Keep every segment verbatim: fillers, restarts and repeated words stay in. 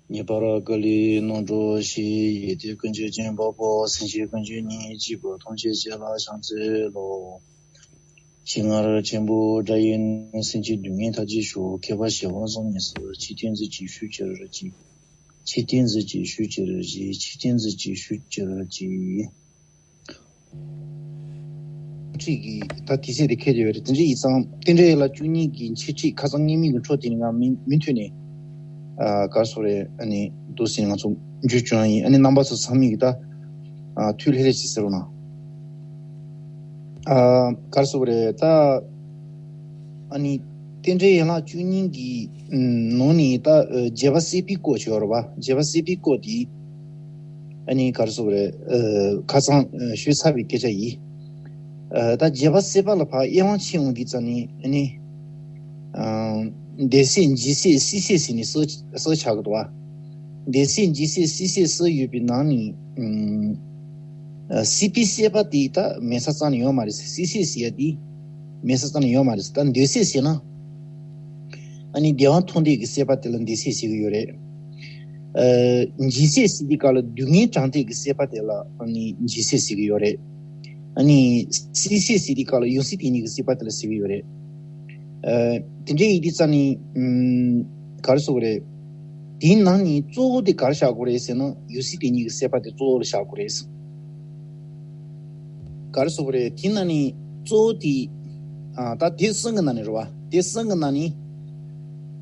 ངེས་པར་བཀའ་ལས་རྣམ་གྲོལ་ཞི། ཡེ་ཏེ་ཀུན་གྱི་སྦྱིན་པ་པོ། སེམས་ཅན་ཀུན་གྱི་སྙིང་རྗེ་པོ། ཐམས་ཅད་ཅི་ལ་ཕྱག་འཚལ་ལོ། ཞིང་རྔ་ཆེན་པོ་སྒྲ་ཡི་ནང་། སེམས་ཅན་སྡུག་བསྔལ་མཐའ་ཅི་ཤོག་མཁས་པ་ཞི་བ་བཟང་ཉེ་སར་གྱིས། ཆོས་སྟོན་མཛད་ཅིང་ཞུ་བྱར་བགྱི། ཆོས་སྟོན་མཛད་ཅིང་ཞུ་བྱར་བགྱི། ཆོས་སྟོན་མཛད་ཅིང་ཞུ་བྱར་བགྱི། ཁྲིད་ཀྱི་ད་དེ་ཚེ་དེ་ཁེལ་ཡོད་རེད། དེ་འདྲ་ཡིན་ཙང་རྟེན་འབྲེལ་ཡན་ལག་བཅུ་གཉིས་ཀྱི་འཆད་ཁྲིད་ཁ་སང་ངེད་གཉིས་ཀྱི་འཕྲོ་དེ་ནི་ང་མི་མུ་མཐུད་ནས་ཨ་ག་རེ་ཟེར་རེད། ཨ་ནི་འདུག་ཟེར་ནས་ང་ཚོ་འཇུ་བྱུང་ཡིན། ཨ་ནི་རྣམ་པ་ཚོ་ཚང་མས་ཀྱི་ད་ཨ་ཐུགས་ལྷོད་ལྷོད་ཅིག་ཟེར་རོགས་གནང་། ཨ་ག་རེ་ཟེར་རེད། ད་ཨ་ནི་རྟེན་འབྲེལ་ཡན་ལག་བཅུ་གཉིས་ཀྱི་ནང་ནས་ད་ཨ་རྒྱས་པ་སྲིད་པའི་སྐོར་ཅིག་ཡོད་རེད་པ། རྒྱས་པ་སྲིད་པའི་སྐོར་དེ་ཨ་ནི་ག་རེ་ཟེར་རེད། ཨ་ཁ་སང་ཨ་ཞུས་ཚར་བའི་སྐད་ཆ་ཡིན། ཨ་ད་རྒྱས་པ་སྲིད་པ་ལ་ཕར་དབྱེ་བ་ཕྱེ་འོང་དུས་ཙམ་ནས་ཨ་ནི་ཨ་འདས་སྲིད་འཇིག་སྲིད་སྲིད་སྲིད་ཟེར་ནས་གསལ་གསལ་ཆགས་ཀྱི་འདུག་པ། འདས་སྲིད་འཇིག་སྲིད་སྲིད་སྲིད་གསལ་ཡོད་པའི་ནང་ནས་ཨ་སྲིད་པའི་སྲིད་པ་དེ་ད་མེད་ས་རྩ་ནས་ཡོད་མ་རེད། སྲིད་སྲིད་ཟེར་ཡ་དེ་མེད་ས་རྩ་ནས་ཡོད་མ་རེད། ད་འདས་སྲིད་ཟེར་ན་ཨ་ནི་བདེ་བ་ཐོབ་འདོད་ཀྱི་སྲིད་པ་དེ་ལ་འདས་སྲིད་ཟེར་གྱི་ཡོད་རེད། ཨ་འཇིག་སྲིད་ཟེར་དུས་སྐབས་ལ་སྡུག་བསྔལ་གྲང་འདོད་ཀྱི་སྲིད་པ་དེ་ལ་ཨ་ནི་འཇིག་སྲིད་ཟེར་གྱི་ཡོད་རེད། ཨ་ནི་སྲིད་སྲིད་ཟེར་དུས་སྐབས་ལ་ཡང་སྲིད་དེ་ཉིད་ཀྱི་སྲིད་པ་དེ་ལ་ཟེར་གྱི་ཡོད་རེད། ཨ་དེ་འདྲ་ཡིན་དུས་ཙམ་ནས་ཨམ་ག་རེ་ཟེར་དགོས་རེད། དེའི་ནང་ནས་གཙོ་བོ་དེ་ག་རེ་བཞག་དགོས་རེད་ཟེར་ན་ཡང་སྲིད་དེ་ཉིད་ཀྱི་སྲིད་པ་དེ་གཙོ་བོ་ལ་བཞག་དགོས་རེད། ག་རེ་ཟེར་དགོས་རེད། དེའི་ནང་ནས་གཙོ་བོ་དེ་ཨ་ད་དེ་གསུམ་གྱི་ནང་ནས་རེད་པ། དེ་གསུམ་གྱི་ནང་ནས་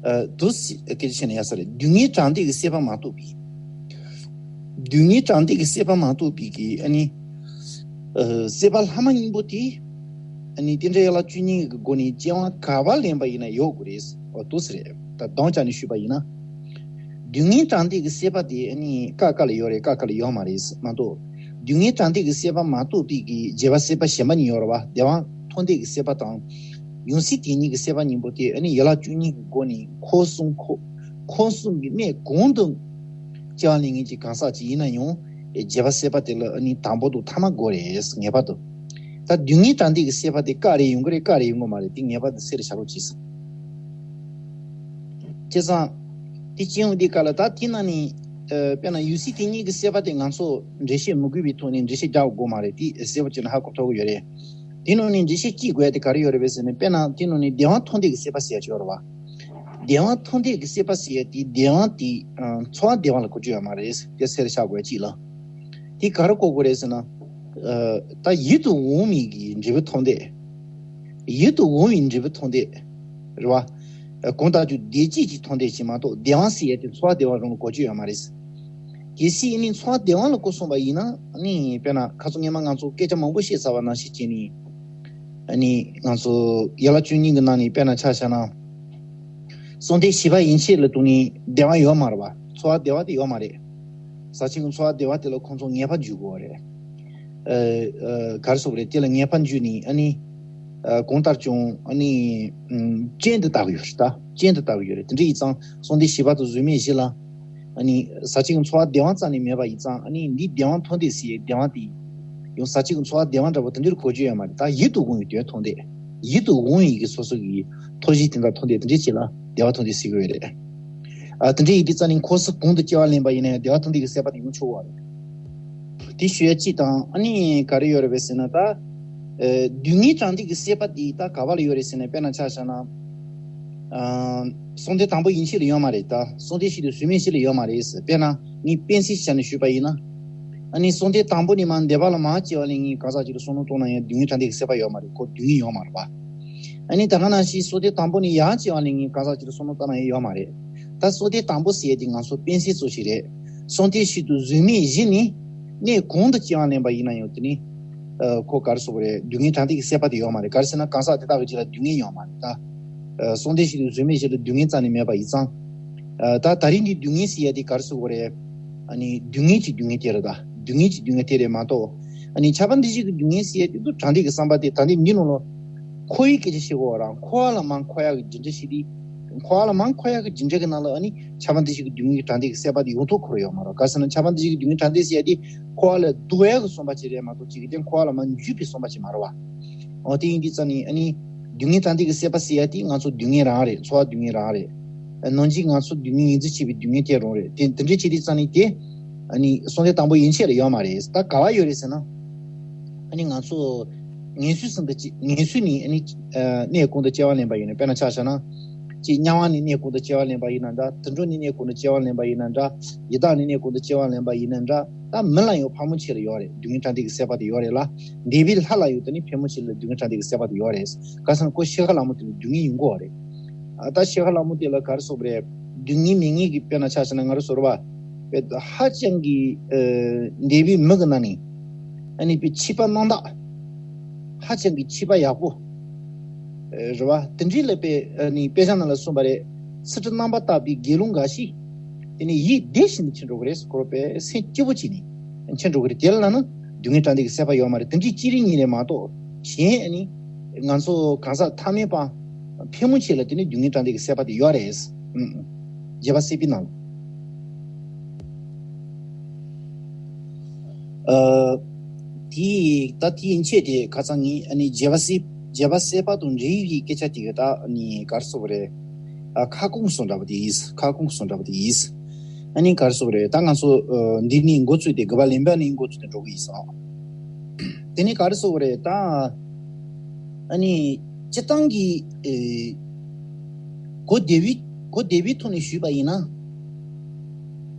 ཨ་དུ་སི་སྐད་ཆ་བཤད་ན་ཡག་ས་རེད། སྡུག་བསྔལ་གྲང་འདོད་ཀྱི་སྲིད་པ་མ་གཏོགས་པའི། སྡུག་བསྔལ་གྲང་འདོད་ཀྱི་སྲིད་པ་མ་གཏོགས་པའི་གི་ཨ་ནི་ཨ་སྲིད་པ་ལྷག་མ་གཉིས་པོ་དེ་ཨ་ནི་རྟེན་འབྲེལ་ཡན་ལག་བཅུ་གཉིས་ཀྱི་སྒོ་ནས་སྐྱེ་བ་ག་པར་ལེན་པ་ཡིན་ན་ཡོད་དགོས་རེད། འོ་འདུག་སེ་རེད། ད་དོན་རྐྱང་ནས་ཞུས་པ་ཡིན་ན། སྡུག་བསྔལ་གྲང་འདོད་ཀྱི་སྲིད་པ་དེ་ཨ་ནི་ཀ་ཀ་ལ་ཡོད་རེད། ཀ་ཀ་ལ་ཡོད་མ་རེད་མ་གཏོགས། སྡུག་བསྔལ་གྲང་འདོད་ཀྱི་སྲིད་པ་མ་གཏོགས་པའི་གི་རྒྱས་པ་སྲིད་པ་གཞན་པ་གཉིས་ཡོད་རེད་པ། བདེ་བ་ཐོབ་འདོད་ཀྱི་སྲིད་པ་དང་། ཡང་སྲིད་དེ་ཉིད་ཀྱི་སྲིད་པ་གཉིས་པོ་དེ་ཨ་ནི་ཡན་ལག་བཅུ་གཉིས་ཀྱི་སྒོ་ནས་འཁོར་གསུམ་འཁོར་འཁོར་གསུམ་གྱི་གནས་གང་དུ་སྐྱེ་བ་ལེན་མཁན་གྱི་གང་ཟག་ཅིག་ཡིན་ན་ཡང་རྒྱས་པ་སྲིད་པ་དེ་ལ་ཨ་ནི་དང་པོ་དང་ཐ་མ་དགོས་རེད། ངེས་པར་དུ། ད་སྡུག་བསྔལ་གྲང་འདོད་ཀྱི་སྲིད་པ་དེ་ཀ་རེ་ཡོང་གི་རེད། ཀ་རེ་ཡོང་གི་མ་རེད། དེ་ངེས་པར་དུ་སེལ་བྱ་རོགས་གྱིས། བྱས་ཙང་། དེ་སྐྱེ་བ་འདི་ག་ལ་ད་དེ་ན་ནི། ཨ་དཔེར་ན་ཡང་སྲིད་དེ་ཉིད་ཀྱི་སྲིད་པ་དེ་ང་ཚོ་འགྲེལ་བཤད་མི་དགོས་པའི་ཐོག་ནས་འགྲེལ་བཤད་རྒྱག་དགོས་མ་རེད། དེ་གསལ་པོ་བྱས་ན་ཧ་གོ་ཐུབ་ཀྱི་ཡོད་རེད། དེ་ནང་ནས་འགྲེལ་བཤད་གཅིག་དགོས་ཡ་དེ་ག་རེ་ཡོད་རེད་པས་ཟེར་ན། དཔེར་ན་དེ་ནང་ནས་བདེ་བ་ཐོབ་འདོད་ཀྱི་སྲིད་པ་ཟེར་ཡ་ཅིག་ཡོད་རེད་བ། བདེ་བ་ཐོབ་འདོད་ཀྱི་སྲིད་པ་ཟེར་ཡ་དེ་བདེ་བ་དེ་ཨ་འཚོ་བ་བདེ་བ་ལ་གོ་རྒྱུ་ཡོད་མ་རེད། དེ་སེལ་བྱ་དགོས་ཡ་གཅིག་ལ། དེ་ག་རེ་གོ་དགོས་རེད་ཟེར་ན། ཨ་ད་ཡིད་དུ་འོང་བའི་གི་འབྲས་བུ་ཐོབ་འདོད། ཡིད་དུ་འོང་བའི་འབྲས་བུ་ཐོབ་འདོད། རེད་བ། ཨ་གང་ལྟར་རྒྱུ་བདེ་སྐྱིད་ཀྱི་ཐོབ་འདོད་ཅིག་མ་གཏོགས་བདེ་བ་ཟེར་ཡ་དེ་འཚོ་བ་བདེ་བ་རང་ལ་གོ་རྒྱུ་ཡོད་མ་རེད། གལ་སྲིད་ཨ་ནི་འཚོ་བ་བདེ་བ་ལ་གོ་སོང་བ་ཡིན་ན་ཨ་ནི་དཔེར་ན་ཁ་སང་སྔོན་མ་ང་ཚོ་སྐད་ཆ་མང་པོ་བཤད་ཚར་བ་ནང་བཞིན་བྱས་ནས། ཨ་ནི་ང་ཚོ་ཡན་ལག་བཅུ་གཉིས་ཀྱི་ནང་ནས་དཔེར་ན་ཆ་བཞག་ན། གསོལ་འདེབས་བཞི་པ་ཡན་ཆད་ལ་གཏོགས་ནས་བདེ་བ་ཡོད་མ་རེད་བ། འཚོ་བ་བདེ་བ་དེ་ཡོད་མ་རེད། ཟག་བཅས་ཀྱི་འཚོ་བ་བདེ་བ་དེ་ལ་ཁོང་ཚོ་ངེས་པར་འཇུག་དགོས་པ་རེད། ཨ་ཨ་ག་རེ་ཟེར་དགོས་རེད། དེ་ལ་ངེས་པར་འཇུག་ནས་ཨ་ནི་ཨ་གང་ལྟར་ཀྱང་ཨ་ནི་ཨམ་སྤྱན་དུ་བལྟ་གི་ཡོད་རེད། ད་སྤྱན་དུ་བལྟ་གི་ཡོད་རེད། དེ་འདྲ་ཡིན་ཙང་གསོལ་འདེབས་བཞི་པ་དང་གཟུགས་མེད་བཞི་ལ། ཨ་ནི་ཟག་བཅས་ཀྱི་འཚོ་བ་བདེ་བ་རྩ་ནས་མེད་པ་ཡིན་ཙང་ཨ་ནི་འདི་བདེ་བ་ཐོབ་འདོད་ཟེར་ཡའི་བདེ་བ་དེ་ཡང་ཟག་བཅས་ཀྱི་འཚོ་བ་བདེ་བ་འདྲ་པོ་དེ་འདྲར་གོ་རྒྱུ་ཡོད་མ་རེད། ད་ཡིད་དུ་འོང་བའི་དོན་ཐོབ་འདོད། ཡིད་དུ་འོང་བའི་གི་སོ་སོ་གི་ཐོབ་བྱའི་དོན་དག་ཐོབ་འདོད་དེ་འདྲའི་ཅིག་ལ་བདེ་བ་ཐོབ་འདོད་ཟེར་གི་ཡོད་རེད། ཨ་དེ་འདྲ་ཡིན་དུས་རྩ་ནས་འཁོར་གསུམ་གང་དུ་སྐྱེ་བ་ལེན་པ་ཡིན་ན་ཡང་བདེ་བ་ཐོབ་འདོད་ཀྱི་སྲིད་པ་དེ་ཡོང་ཆོག་པ་རེད། དེ་ཞུ་ཡ་གཅིག་དང་ཨ་ནི་ག་རེ་ཡོད་རེད་པས་ཟེར་ན། ད་ཨ་སྡུག་བསྔལ་གྲང་འདོད་ཀྱི་སྲིད་པ་དེ་ད་ག་བ་ལ་ཡོད་རེད་ཟེར་ན། དཔེར་ན་ཆ་བཞག་ན། ཨ་གསོལ་འདེབས་དང་པོ་ཡན་ཆད་ལ་ཡོད་མ་རེད། ད་གསོལ་འདེབས་བཞི་དང་གཟུགས་མེད་བཞི་ལ་ཡོད་མ་རེད། དཔེར་ན་ངས་དཔེ་མཚོན་ཞིག་བཞག་ནས་ཞུས་པ་ཡིན་ན། ཨ་ནི་གསོལ་འདེབས་དང་པོ་ནས་མར་འདོད་པ་ལ་མར་སྐྱེ་བ་ལེན་མཁན་གང་ཟག་ཅིག་ལ་བསམ་བློ་གཏོང་ན་ཡང་སྡུག་བསྔལ་གྲང་འདོད་ཀྱི་སྲིད་པ་ཡོད་མ་རེད། ཁོ་སྡུག་བསྔལ་ཡོད་མ་རེད་པ། ཨ་ནི་ད་ག་ནང་བཞིན་གསོལ་འདེབས་དང་པོ་ནས་ཡར་སྐྱེ་བ་ལེན་མཁན་གང་ཟག་ཅིག་ལ་བསམ་བློ་བཏང་ན་ཡང་ཡོད་མ་རེད། ད་གསོལ་འདེབས་དང་པོ་ཟེར་ཡས་དེ་ང་ཚོ་དཔེ་མཚོན་ཙམ་ཞིག་རེད། གསོལ་འདེབས་བཞི་དང་གཟུགས་མེད་བཞི་ནི་གནས་གང་དུ་སྐྱེ་བ་ལེན་པ་ཡིན་ན་ཡང་དེ་ནི། ཨ་ཁོ་ག་རེ་ཟེར་དགོས་རེད། སྡུག་བསྔལ་གྲང་འདོད་ཀྱི་སྲིད་པ་དེ་ཡོད་མ་རེད། ག་རེ་ཟེར་ན་གང་ཟག་དེ་དག་གི་རྒྱུད་ལ་སྡུག་བསྔལ་ཡོད་མ་རེད་ད། ཨ་གསོལ་འདེབས་བཞི་དང་གཟུགས་མེད་བཞི་ལ་སྡུག་བསྔལ་རྩ་ནས་མེད་པ་ཡིན་ཙང་། ཨ་ད་ད་རིང་འདི་སྡུག་བསྔལ་ཟེར་ཡ་དེ་ག་རེ་ཟེར་དགོས་རེད། ཨ་ནི་སྡུག་བསྔལ་གྱི་སྡུག་བསྔལ་དེ་རེད་ད། སྡུག་བསྔལ་གྱི་སྡུག་བསྔལ་དེ་རེད་མ་གཏོགས། ཨ་ནི་ཁྱབ་པ་འདུ་བྱེད་ཀྱི་སྡུག་བསྔལ་ཟེར་ཡ་དེ་ཚོ་གྲང་འདོད་ཀྱི་བསམ་པ་དེ་ད་འདི་འདི་ནང་ལ། འཁོར་བའི་སྐད་ཆ་བཤད་དགོས་རང་འཁོར་བ་ལ་མར་འཁོར་ཡག་གི་རྒྱུ་འབྲས་ཤིག་དེ། འཁོར་བ་ལ་མར་འཁོར་ཡག་གི་རྒྱུ་འབྲས་ཀྱི་ནང་ལ་ཨ་ནི་ཁྱབ་པ་འདུ་བྱེད་ཀྱི་སྡུག་བསྔལ་གྱི་གྲང་འདོད་ཀྱི་སྲིད་པ་དེ་ཡོང་ཐབས་ཁོ་རང་ཡོད་མ་རེད། ག་རེ་ཟེར་ན་ཁྱབ་པ་འདུ་བྱེད་ཀྱི་སྡུག་བསྔལ་གྲང་འདོད་ཟེར་ཡ་དེ་འཁོར་བ་ལ་ལྡོག་ཡག་གི་བསམ་པ་ཅིག་རེད་མ་གཏོགས་ཅིག་གི་དེ་འཁོར་བ་ལ་མར་འཇུག་པའི་བསམ་པ་ཅིག་མ་རེད་བ། འོ་དེ་ཡིན་དུས་ཙང་ནི་ཨ་ནི་སྡུག་བསྔལ་གྲང་འདོད་ཀྱི་སྲིད་པ་ཟེར་ཡ་དེ་ང་ཚོ་སྡུག་བསྔལ་རང་རེད། འཚོ་བ་སྡུག་བསྔལ་རང་རེད། ནང་བཞིན་ང་ཚོ་སྡུག་བསྔལ་ངོས་འཛིན་བྱེད་པའི་སྡུག་བསྔལ་དེ་རང་རེད། དེ་དེ་འདྲའི་བྱེད་དུས་ཙང་ནི་དེ་ཨ་ནི་གསུང་ཚད་དང་པོ་ཡན་ཆད་ལ་ཡོད་མ་རེད། ད་ག་བ་ཡོད་རེད་ཟེར་ན། ཨ་ནི་ང་ཚོ་ངན་གསོའི་སེམས་དང་གཅིག་ངན་གསོའི་ནི་ཨ་ནི་ཨ་གནས་གང་དུ་སྐྱེ་བ་ལེན་པ་ཡིན་ན། དཔེར་ན་ཆ་བཞག་ན། ཅིག་དམྱལ་བ་ནི་གནས་གང་དུ་སྐྱེ་བ་ལེན་པ་ཡིན་ན་འདྲ། དུད་འགྲོ་ནི་གནས་གང་དུ་སྐྱེ་བ་ལེན་པ་ཡིན་ན་འདྲ། ཡི་དྭགས་ནི་གནས་གང་དུ་སྐྱེ་བ་ལེན་པ་ཡིན་ན་འདྲ། ད་མི་ལ་ཡང་ཕལ་མོ་ཆེ་ལ་ཡོད་རེད། སྡུག་བསྔལ་དྲན་ཐེངས་ཀྱི་སྲེད་པ་དེ་ཡོད་རེད་ལ། འདས་པའི་ལྷ་ལ་ཡང་དེ་ནི་ཕལ་མོ་ཆེ་ལ་སྡུག་བསྔལ་དྲན་ཐེངས་ཀྱི་སྲེད་པ་དེ་ཡོད་རེད། ག་ཟེར་ན་ཁོ་ཤི་ཁ་ལ་མོ་དེ་ལ་སྡུག་བསྔལ་ཡོང་གི་ཡོད་རེད། ཨ་ད་ཤི་ཁ་ལ་མོ་དེ་ལ་ག་རེ་ཟེར་དགོས་རེད། སྡུག་བསྔལ་མེད་མཁན་གྱི་དཔེར་ན་ཆ་བཞག་ན་ང་རང་ཚོ་རེད་པ། དཔེ་ཧ་ཅང་གི་ཨ་འདས་པའི་མི་གི་ནང་ནས་ཨ་ནི་དཔེ་ཕྱི་པ་རྣམ་དག་ཧ་ཅང་གི་ཕྱི་པ་ཡག་པོ་རེད་པ། དེ་འདྲའི་ལ་དཔེ་ཨ་ནི་དཔེ་ཆ་ནང་ལ་གསུངས་པ་རེད། ཚུལ་ཁྲིམས་རྣམ་པར་དག་པའི་དགེ་སློང་འགའ་ཞིག་དེ་ནི་ཡིད་བདེ་ཞིང་དུ་ཕྱིན་འགྲོ་གི་རེད། ཁོ་རང་དཔེ་སེམས་སྐྱིད་པོ་བྱས་ནས་ཕྱིན་འགྲོ་གི་རེད། དེ་ལ་ན་སྡུག་བསྔལ་དྲན་ཐེངས་ཀྱི་སྲེད་པ་ཡོད་མ་རེད། དེ་འདྲའི་སྤྱིར་ཉིད་ནས་མ་གཏོགས་གཞན་ཨ་ནི་ང་ཚོ་གང་ཟག་ཐ་མལ་པ་ཕལ་མོ་ཆེ་ལ་དེ་ནི་སྡུག་བསྔལ་དྲན་ཐེངས་ཀྱི་སྲེད་པ་དེ་ཡོད་རེད། ཨུམ། བརྒྱད་པ་སྲེད་པའི་ནང་ལ། ཨ། དེ་ད་དེ་ཡན་ཆད་དེ་ཁ་སང་ངས་ཨ་ནི་བརྒྱད་པ་སྲེད་བརྒྱད་པ་སྲེད་པ་དང་འབྲེལ་བའི་སྐད་ཆ་དེ་ག་ད་ཨ་ནི་ག་རེ་ཟེར་དགོས་རེད། ཨ་ཁ་སྐོང་སོང་འདྲ་པོ་དེ་ཡིན། ཁ་སྐོང་སོང་འདྲ་པོ་དེ་ཡིན། ཨ་ནི་ག་རེ་ཟེར་དགོས་རེད། ད་ང་ཚོ་ཨ་འདི་ནས་འགོ་ཚུགས་ཏེ་དགུ་པ་ལེན་པ་ནས་འགོ་ཚུགས་ཏེ་འགྲོ་གི་ཡིན་ཟེར། དེ་ནས་ག་རེ་ཟེར་དགོས་རེད། ད་ཨ་ནི་སྤྱིར་བཏང་གི་ཨེ་གོ་བདེ་བའི་གོ་བདེ་བའི་ཐོག་ནས་ཞུས་པ་ཡིན་ན།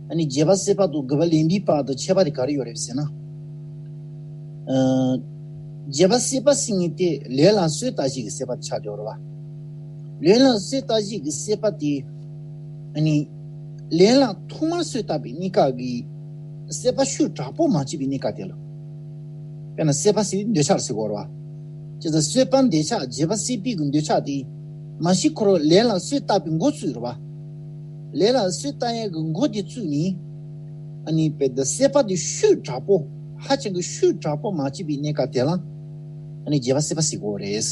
ཨ་ནི་བརྒྱད་པ་སྲེད་པ་དང་དགུ་པ་ལེན་པའི་བར་དུ་ཁྱད་པར་དེ་ག་རེ་ཡོད་རེད་ཟེར་ན། ཨ་བརྒྱད་པ་སྲེད་པ་ཟེར་མཁན་དེ་ལས་ལ་གསོས་བཏང་བྱེད་ཀྱི་སྲེད་པ་དེ་ཆགས་བསྡད་ཡོད་རེད་པ། ལས་ལ་གསོས་བཏང་བྱེད་ཀྱི་སྲེད་པ་དེ་ཨ་ནི་ལས་ལ་ཐོག་མར་གསོས་བཏང་པའི་གནས་སྐབས་ཀྱི་སྲེད་པ་ཤུགས་དྲག་པོ་མ་སྐྱེས་པའི་གནས་སྐབས་དེ་ལ། དཔེར་ན་སྲེད་པ་ཟེར་དུས་འདོད་ཆགས་ཟེར་གྱི་ཡོད་རེད་པ། བྱས་ཙང་སྲེད་པ་འདོད་ཆགས་བརྒྱད་པ་སྲེད་པའི་གི་འདོད་ཆགས་དེ་མ་གཞི་ཁོ་རང་ལས་ལ་གསོས་བཏང་པའི་འགོ་བཙུགས་རེད་པ། ལས་ལ་གསོས་བཏང་ཡས་ཀྱི་འགོ་དེ་བཙུགས་ནས་ཨ་ནི་དཔེ་དེ་སྲེད་པ་དེ་ཤུགས་དྲག་པོ་ཧ་ཅང་གི་ཤུགས་དྲག་པོ་མ་སྐྱེས་པའི་གནས་སྐབས་དེ་ལ་ཨ་ནི་བརྒྱད་པ་སྲེད་པ་ཟེར་གྱི་ཡོད་རེད།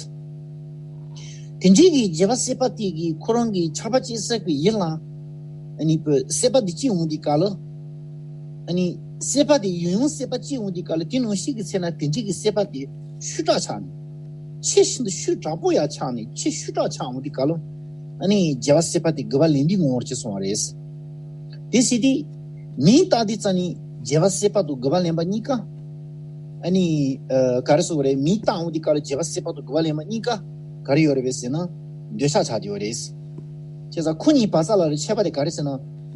དེ་འདྲའི་གི་བརྒྱད་པ་སྲེད་པ་དེ་གི་ཁོ་རང་གི་ཆགས་པ་སྐྱེ་ས་གི་ཡུལ་ལ་ཨ་ནི་དཔེ་སྲེད་པ་དེ་སྐྱེ་འོང་དུས་སྐབས་ལ། ཨ་ནི་སྲེད་པ་དེ་ཡུལ་ཡང་སྲེད་པ་སྐྱེ་འོང་དུས་སྐབས་ལ་དེ་ནང་བཞིན་གྱི་ཚེ་ན་དེ་འདྲའི་གི་སྲེད་པ་དེ་ཤུགས་དྲག་ཆགས་ནས་ཆེས་ཤིན་ཏུ་ཤུགས་དྲག་པོ་ཡང་ཆགས་ནས་ཆེས་ཤུགས་དྲག་ཆགས་འོང་དུས་སྐབས་ལ་ཨ་ནི་བརྒྱད་པ་སྲེད་པ་དེ་དགུ་པ་ལེན་པའི་ངོ་བོར་སྐྱེ་སོང་བ་རེད། དེ་ཟེར་དུས་མིང་བཏགས་དུས་ཙམ་ནས་བརྒྱད་པ་སྲེད་པ་དང་དགུ་པ་ལེན་པ་གཉིས་ཀ་ཨ་ནི་ཨ་ག་རེ་ཟེར་དགོས་རེད། མིང་བཏགས་འོང་དུས་སྐབས་ལ་བརྒྱད་པ་སྲེད་པ་དང་དགུ་པ་ལེན་པ་གཉིས་ཀ་ག་རེ་ཡོད་རེད་པས་ཟེར་ན་འདོད་ཆགས་ཆགས་བསྡད་ཡོད་རེད། བྱས་ཙང་ཁོ་གཉིས་བར་ས་ལ་ལ་ཁྱད་པར་དེ་ག་རེ་ཟེར་ན།